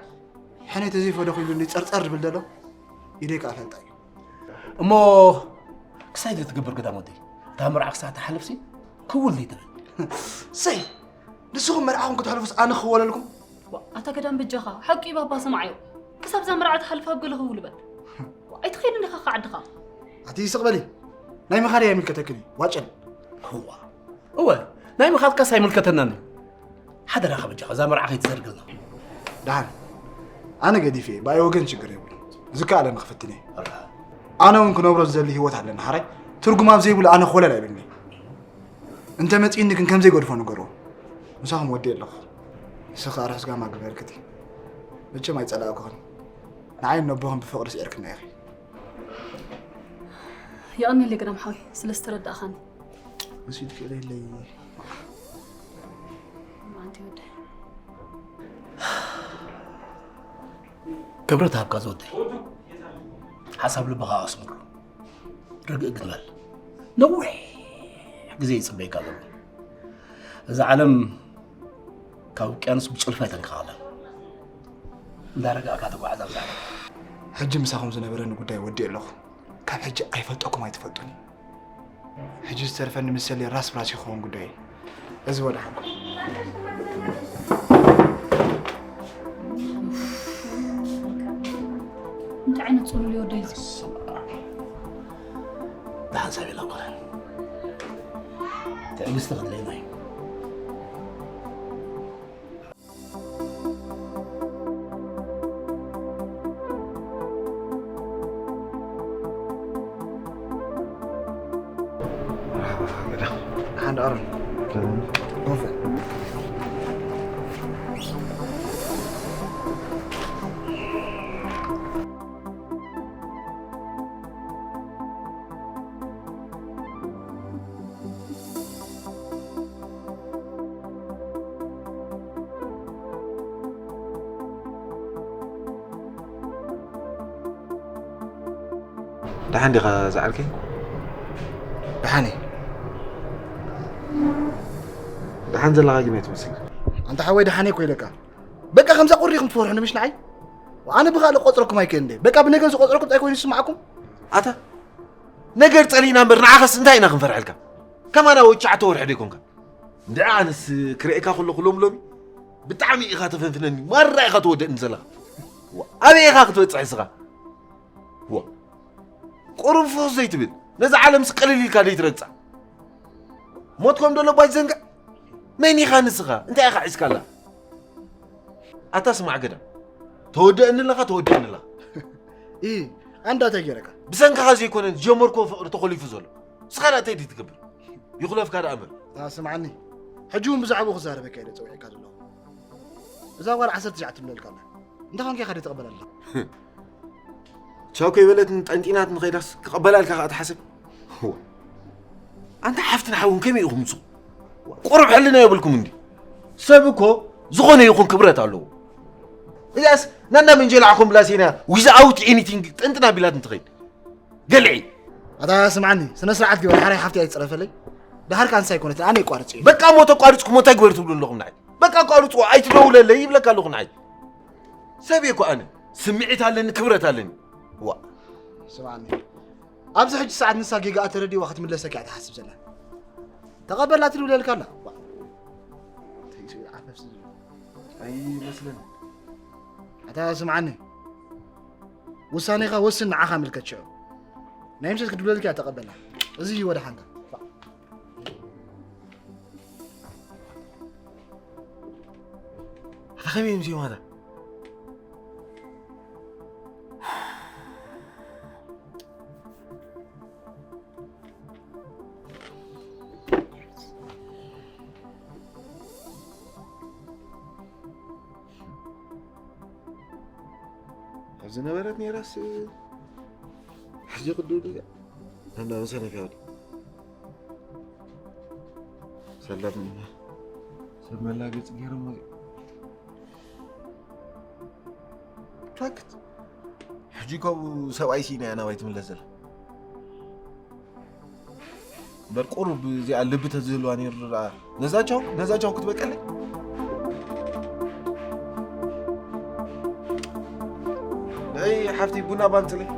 ሕነ ተዘይፈደኹ ኢሉኒ ጸርጸር ድብል ደሎ ኢደይ ከኣ ፈልጣ እዩ። እሞ ክሳይ ዘይትገብር ገዳም ወደይ፣ እታ መርዓ ክሳዕ ትሓልፍሲ ክውል ዘይትብል። ሰይ፣ ንስኹም መርዓኹም ክትሕልፉስ ኣነ ክወለልኩም? ዋ፣ ኣታ ገዳም በጃኻ፣ ሓቂ ባባ ስምዓዮ። ክሳብ እዛ መርዓ ትሓልፍ ኣብ ገለ ክውል በል። ዋ፣ ኣይትኸይድ እንዲኻ ካብ ዓድኻ። ኣቲ ስቕ በሊ። ናይ ምኻድ ኣይምልከተክን እዩ፣ ዋጨል። እዋ፣ እወ፣ ናይ ምኻድካስ ኣይምልከተናን እዩ። ሓደራኻ በጃኻ፣ እዛ መርዓ ከይትዘርግልና። ደሓን፣ ኣነ ገዲፈ እየ፣ ብኣይ ወገን ሽግር የብሉን። ዝከኣለ ንኽፍትን እየ። ኣረ። ኣነ እውን ክነብሮ ዝደሊ ህይወት ኣለኒ፣ ሓራይ ትርጉም ኣብ ዘይብሉ ኣነ ኾለል ኣይብልኒ። እንተ መጺእኒ ግን ከም ዘይገድፎ ንገርዎ። ምሳኹም ወዲ ኣለኹ። ንስኻ ርሑስ ጋማ ግበርክቲ። መቸም ኣይጸላእኩኽን። ንዓይን ነቦኽን ብፍቕሪ ስዒርክና ኢኺ። የቐንየለይ ገዳም ሓወይ፣ ስለ ዝተረዳእኻኒ። መሲልኪ ኢለይለይ። ኣንቲ ወደይ። ክብረት ሃብካ ዝወደይ። ሓሳብ ልብኻ ኣስምሮ። ርግእ ግን በል። ነዊሕ ግዜ ይጽበየካ ዘሎ። እዛ ዓለም ካብ ውቅያኖስ ብጭልፋ ኣይተንከቐለን። እንዳረጋእካ ተጓዓዝ ኣብዛ ዓለም። ሕጂ ምሳኹም ዝነበረኒ ጉዳይ ወዲእ ኣለኹ። ካብ ሕጂ ኣይፈልጠኩም ኣይትፈልጡኒ። ሕጂ ዝተርፈኒ ምሰሊ ራስ ብራስ ይኸውን ጉዳይ። እዚ ወደ ሓንኩ። እንታይ ዓይነት ጽሉል እዩ ወደይ እዚ? ደሓን ሰብ ኢላ ኮነ። ትዕግስቲ ክድለየና እዩ። ሓንዳ ኣሮን። ጎፈ። ደሓን ዲኻ ዝዓርከይ? ደሓን እየ። ደሓን ዘለኻ ግን ኣይትመስልን። ኣንታ ሓወይ ደሓን እየ እኮ ኢለካ። በቃ ከምዛ ቁሪ ኢኹም ትፈርሑኒ ምሽ ንዓይ? ኣነ ብኻልእ ቆጽረኩም ኣይክእልን ድየ? በቃ ብነገር ዝቆጽረኩም እንታይ ኮይኑ ይስማዓኩም? ኣታ ነገር ጸሊእና እምበር ንዓኻስ እንታይ ኢና ክንፈርሐልካ? ከማና ወዲ ትሽዓተ ወርሒ ዶ ኣይኮንካ? እንድዒ ኣነስ ክርእየካ ከለኹ ሎሚ ሎሚ ብጣዕሚ ኢኻ ተፈንፍነኒ፣ ማራ ኢኻ ተወደእኒ ዘለኻ። ዋ፣ ኣበይ ኢኻ ክትበጽሕ እስኻ? ዋ፣ ቁሩብ ፍኹስ ዘይትብል፣ ነዛ ዓለምስ ቅልል ኢልካ ዘይትረግጻ። ሞት ከም ደሎ እባ ይዘንግዕ። መን ኢኻ ንስኻ? እንታይ ኢኻ ሒዝካላ? ኣታ ስማዕ ገዳም፣ ተወደእኒ ኣለኻ፣ ተወደእኒ ኣለኻ። ኢ፣ ኣንዳ እንታይ ገይረካ? ብሰንክኻ ዘይኮነ ዝጀመርክዎ ፍቕሪ ተኾሊፉ ዘሎ። ንስኻ ደኣ እንታይ ድዩ ትገብር? ይኹለፍካ ደኣ እመን። ታ ስምዓኒ፣ ሕጂ እውን ብዛዕባኡ ክዛረበካ ኢለ ጸዊዐካ ዘለኹ። እዛ ጓል ዓሰርተ ትሽዓተ ትብለልካ ኣላ። እንታይ ኮንካ ኢኻ ደይ ትቕበላ ኣለኻ? ቻው ከይበለትን ጠንጢናትን ኸይዳስ ክቕበላ ኢልካ ከኣ ትሓስብ? ኣንታ ሓፍትን ሓውን ከመይ ኢኹም ንስኹም? ቁሩብ ሕልና የብልኩም እንዲ? ሰብ እኮ ዝኾነ ይኹን ክብረት ኣለዎ። እዚኣስ ናንዳ መንጀላ ዓኾም ብላሴና without anything ጥንጥን ኣቢላት እንትኸይድ። ገልዒ። ኣታ ስምዓኒ፣ ስነ ስርዓት ግበር፣ ሓራይ ሓፍቲ ኣይትጽረፈለይ። ደሓር ካንሳ ኣይኮነትን፣ ኣነ ይቋርጽ እዩ። በቃ እሞ ተቋሪጽኩሞ እንታይ ግበር ትብሉ ኣለኹም ንዓይ? በቃ ኣቋርጽዎ፣ ኣይትደውለለይ ይብለካ ኣለኹ ንዓይ። ሰብ እየ እኮ ኣነ፣ ስምዒት ኣለኒ፣ ክብረት ኣለኒ። ዋ። ስምዓኒ፣ ኣብዚ ሕጂ ሰዓት ንሳ ጌጋኣ ተረዲእዋ ክትምለሰካ እያ ትሓስብ ዘላ። ተቐበላ ትድውለልካ ኣላ። ዋ። እንታይ እዩ ዓፈፍ ዝብል? ኣይመስለኒ። ኣታ ስምዓኒ፣ ውሳኔኻ ወስን፣ ንዓኻ ምልከት ሽዑ። ናይ ምሸት ክትብለልካ እያ ተቐበላ። እዚ እዩ ወደ ሓንታ። ኣታ ከመይ እዩ ምስ ማታ? ኣብ ዝነበረት ነይራስ ሕጂ ቅድም ኢሉ እንዳ መሰነካ ወዲ ሰላም ሰብ መላገፂ ገይሮም ወፂኦም። ፋክት። ሕጂ እኮ ሰብኣይ ሲኢና እያ ናባይ ትምለስ ዘላ። እምበር ቁሩብ እዚኣ ልቢ ተዝህልዋ ነይሩ ደኣ ነዛ ቻው፣ ነዛ ቻው ክትበቀለይ። ኣይ ሓፍቲ ቡና ባምፅለይ።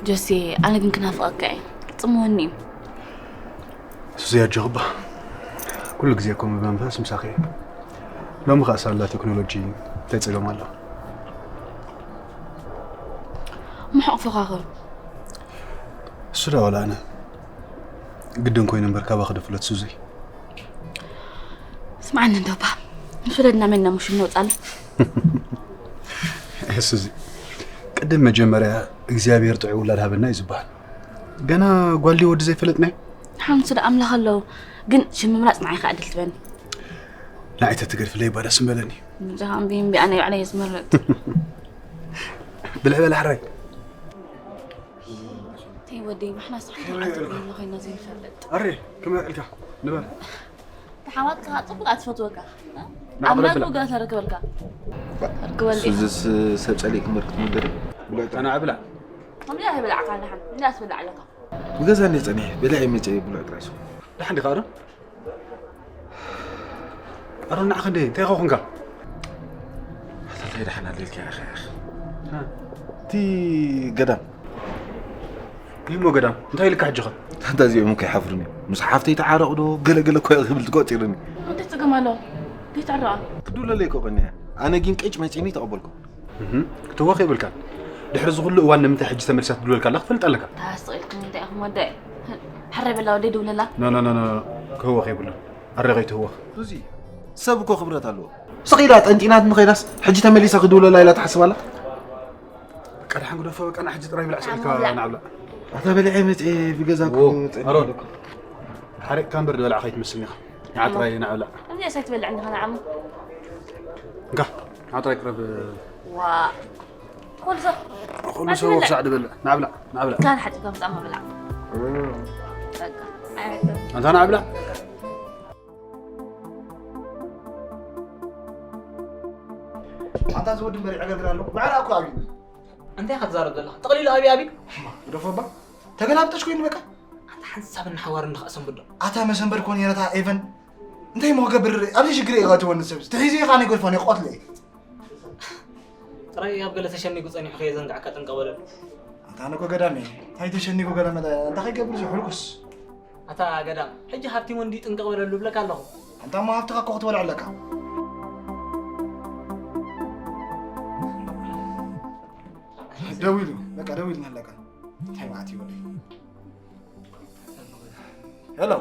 ጆሴ፣ ኣነ ግን ክናፍቐካ እየ። ጽምወኒ እዩ። ሱዚ ኣጆኺ እባ። ኩሉ ግዜ እኮ ብመንፈስ ምሳኺ እየ። ሎሚ ኸኣ ሳላ ቴክኖሎጂ እንታይ ጸገም ኣሎ? ምሕቕፎኻ ኸ? እሱ ዳ ዋላ ኣነ ግድን ኮይኑ እምበር ካባኺ ዶ ፍለት ሱዚ? ስምዓኒ እንዶ እባ። ምስ ወለድና መን ኢና ሙሽን ነውጻሉ? እሱዚ ቅድም መጀመርያ እግዚኣብሔር ጥዑይ ውላድ ሃበና እዩ ዝበሃል። ገና ጓል ድዩ ወዲ ዘይፈለጥናዮ? ሓንሱ ዳ ኣምላኽ ኣለዎ። ግን ሽም ምምራጽ ንዓይ ከኣ ድል ትበኒ። ንዓይ ተትገድፍለይ እባ ደስ ምበለኒ። ብጃኻ እምቢ እምቢ ኣነ ባዕለይ እየ ዝመርጽ። ብልዕ በል ሕራይ። ተይ ወደይ፣ ንሕና ስራሕ ከመይ ኣትብሎ ኢልካ? ኮይና ዘይንፈልጥ። ኣረ፣ ከመይ ኢልካ? ንበል። ተሓዋትካ ጽቡቕ እያ ትፈትወካ። ንዓኽ ኣምላኽ ረብላ። ውጋ ተረክበልካ። ርክበል ዲኻ? ሱዝስ ሰብ ጸሊእ ክመርክ ትመደር። ብልዕ ጥራይ። ኣታ ንዓ ብላዕ። ከምዚ ኣይበላዕካን ደሓን። እንዲ ኣትበላዕ ኣለካ። ብገዛ እንዲ ጸኒሕ፣ ብልዕ ይመጨ ብልዕ ጥራይ ሱ። ደሓን ዲኻ ኣሮን? ኣሮን ንዓኽ እንደ እንታይ ኮንካ? ኣታ እንታይ ደሓን ኣለልካ ኢኻ? ሃ? እቲ ገዳም። ይሞ ገዳም እንታይ ኢልካ ሕጂ ኸ? ኣንታ እዚኦም እኮ ይሓፍሩኒ እዮም። ምስ ሓፍተይ ተዓረቑ ዶ ገለ ገለ እኮ ክብል ትቆፂሩኒ። እንታይ ፀገም ኣለዎ? ዘይትዕረቓ። ክድውለለይ እኮ ቀኒያ። ኣነ ግን ቅጭ መፂኒ ተቐበልኩ። እህ፣ ክትህወኽ የብልካን። ድሕሪ እዚ ኩሉ እዋን ንምንታይ ሕጂ ተመሊሳ ትድውለልካ ኣላ ክፈልጥ ኣለካ። ታስቕ ኢልኩም እንታይ ኢኹም ወደይ? ሕረ በላ ወደይ ድውለላ። ኖ፣ ኖ፣ ኖ፣ ኖ፣ ኖ። ክህወኽ የብሉን። ኣረ ከይትህወኽ። ሱዚ፣ ሰብ እኮ ክብረት ኣለዎ። ስቕ ኢላ ጠንጢናትኒ ከይዳስ፣ ሕጂ ተመሊሳ ክድውለላ ኢላ ትሓስብ ኣላ? በቃ ደሓን ግደፎ፣ በቃ ንሕጂ ጥራይ ብላዕ ስቕ ኢልካ ንዓብላዕ። ንዓብላዕ። ኣታ በሊዐ መፅኤ ብገዛ እኮ ዎ፣ ጸኒሑ ኣሮን። ኣለኩ። ሓሪቕካ እምበር ዝበላዕ ከይትመስልኒ ኢኻ። ንዓ ጥራይ ንዓብላዕ። እዚኣ ሳይትበልዕ እንዲኻ ንዓሙ። እንካ፣ ንዓ ጥራይ ቅረብ። ዋ። ኩሉ ሰብ። ኩሉ ሰብ ኣትበልዕ። ክሳዕ ድበልዕ። ንዓብላዕ፣ ንዓብላዕ። ጋን ሓጺብካ ምጻእ ምብላዕ። በቃ፣ ኣይሕሰብ። ኣንታ ንዓብላዕ። ኣንታ እዚ ወዲ እምበር ይዕገርግር ኣሎ። ባዕላ እኮ ኣብዩ። እንታይ ኢኻ ትዛረብ ዘለኻ? ጠቕሊሉ ኣብዩ፣ ኣብዩ። ግደፎ እባ። ተገላብጠሽ ኮይኑ በቃ። ኣታ ሓንሳብን ሓዋርን ድኻ ሰንብዶ? ኣታ መሰንበድ ኮን የረታ ኤቨን። እንታይ ሞ ገብር ኣብዚ ሽግር ኢኻ ትወኒ ሰብ። ተሒዘ ኢኻ ንገድፎ ንቆትለ። ጥራይ ኣብ ገለ ተሸኒጉ ጸኒሑ ከየዘንጋዕካ ጥንቀቕ በለሉ። ኣታ ኣነ እኮ ገዳም እየ። እንታይ ተሸኒጉ ገለ መለ እንታይ ከይገብር እዚ ሕልኩስ? ኣታ ገዳም፣ ሕጂ ሃብቲ ወንዲ ጥንቀቕ በለሉ እብለካ ኣለኹ። ኣንታ እሞ ሃብትኻ እኮ ክትበልዕ ኣለካ። ደዊሉ፣ በቃ ደዊሉ ኣለካ። እንታይ ማለት እዩ ወደይ? ሄሎ።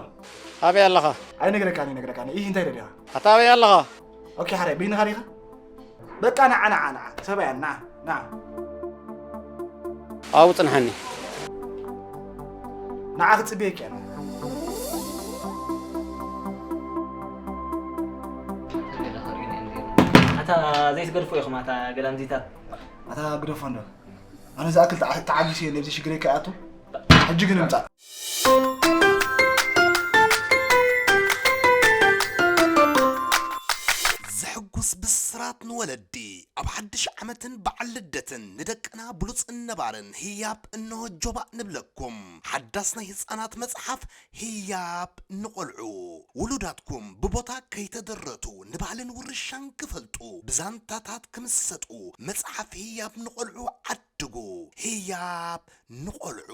ኣበይ ኣለኻ? ኣይነግረካን፣ ኣይነግረካን። ይህ እንታይ ደሊኻ? ኣታ ኣበይ ኣለኻ? ኦኬ፣ ሓራይ፣ በይንኻ ዲኻ? በቃ ንዓ፣ ንዓ፣ ንዓ። ሰብኣያ፣ ንዓ፣ ንዓ። ኣብኡ ጽንሓኒ። ንዓ ክጽበየኪ እየ። ኣታ ዘይትገድፎ ኢኹም፣ ኣታ ገላምዚታት። ኣታ ግደፎ እንዶ። ኣነ ዝኣክል ተዓ-፣ ተዓጊሰ እየ፣ ነብዚ ሽግረይ ከይኣቱ። ሕጂ ግን እምጻእ። ዘሕጉስ ብስራት ንወለዲ። ኣብ ሓድሽ ዓመትን በዓል ልደትን ንደቅና ብሉጽን ነባርን ህያብ እንሆ ጆባእ ንብለኩም። ሓዳስ ናይ ህጻናት መጽሓፍ ህያብ ንቖልዑ። ውሉዳትኩም ብቦታ ከይተደረቱ ንባህልን ውርሻን ክፈልጡ፣ ብዛንታታት ክምሰጡ መጽሓፍ ህያብ ንቖልዑ ዓድጉ። ህያብ ንቖልዑ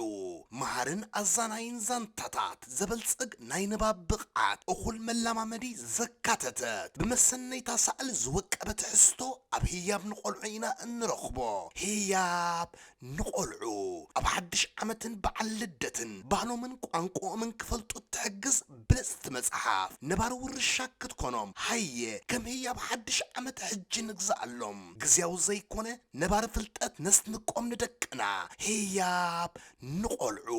መሃርን ኣዛናይን ዛንታታት ዘበልጽግ ናይ ንባብ ብቕዓት፣ እኹል መለማመዲ ዘካተተት፣ ብመሰነይታ ሳዕል ዝወቀበ ትሕዝቶ ኣብ ህያብ ንቖልዑ ኢና እንረኽቦ። ህያብ ንቖልዑ ኣብ ሓድሽ ዓመትን በዓል ልደትን ባህሎምን ቋንቋኦምን ክፈልጡ እትሕግዝ ብልጽቲ መጽሓፍ፣ ነባሪ ውርሻ ክትኮኖም። ሃየ፣ ከም ህያብ ሓድሽ ዓመት ሕጂ ንግዝኣሎም። ግዝያዊ ዘይኮነ ነባሪ ፍልጠት ነስንቆም ንደቅና። ህያብ ንቖልዑ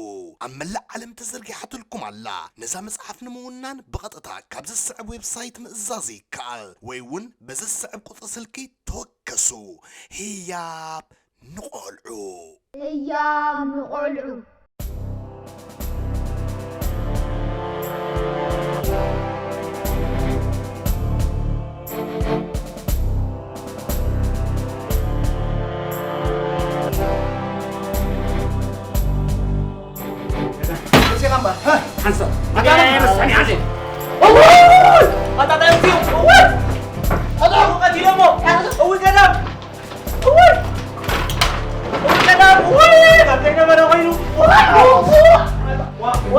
ኣብ መላእ ዓለም ተዘርጊሓትልኩም ኣላ። ነዛ መጽሓፍ ንምውናን ብቐጥታ ካብ ዝስዕብ ዌብሳይት ምእዛዝ ይከኣል፣ ወይ እውን በዚ ዝስዕብ ቁጽሪ ስልኪ ተወከሱ። ህያብ ንቖልዑ። ህያብ ንቖልዑ። ሓንሳብ። ኣታ፣ ኣታ፣ ኣታ፣ ኣታ፣ እውይ! ኣታ፣ እንታይ እዩ? እውይ! ኣታ፣ ቀቲሎሞ! እውይ፣ ገዳም! እውይ! እውይ፣ ገዳም! እውይ! ካብ ዘይነበረ ኮይኑ! እውይ! ዋ፣ ዋ!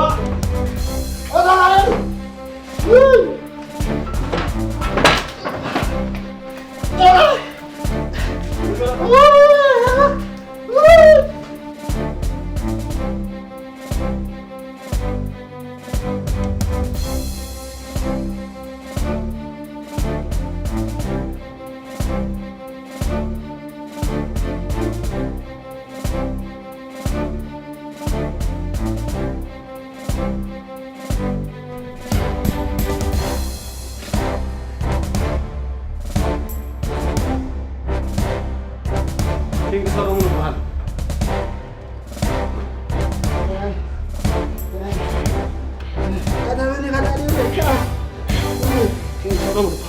ኪንግ ሰሎሞን ይበሃል። ኪንግ ሰሎሞን።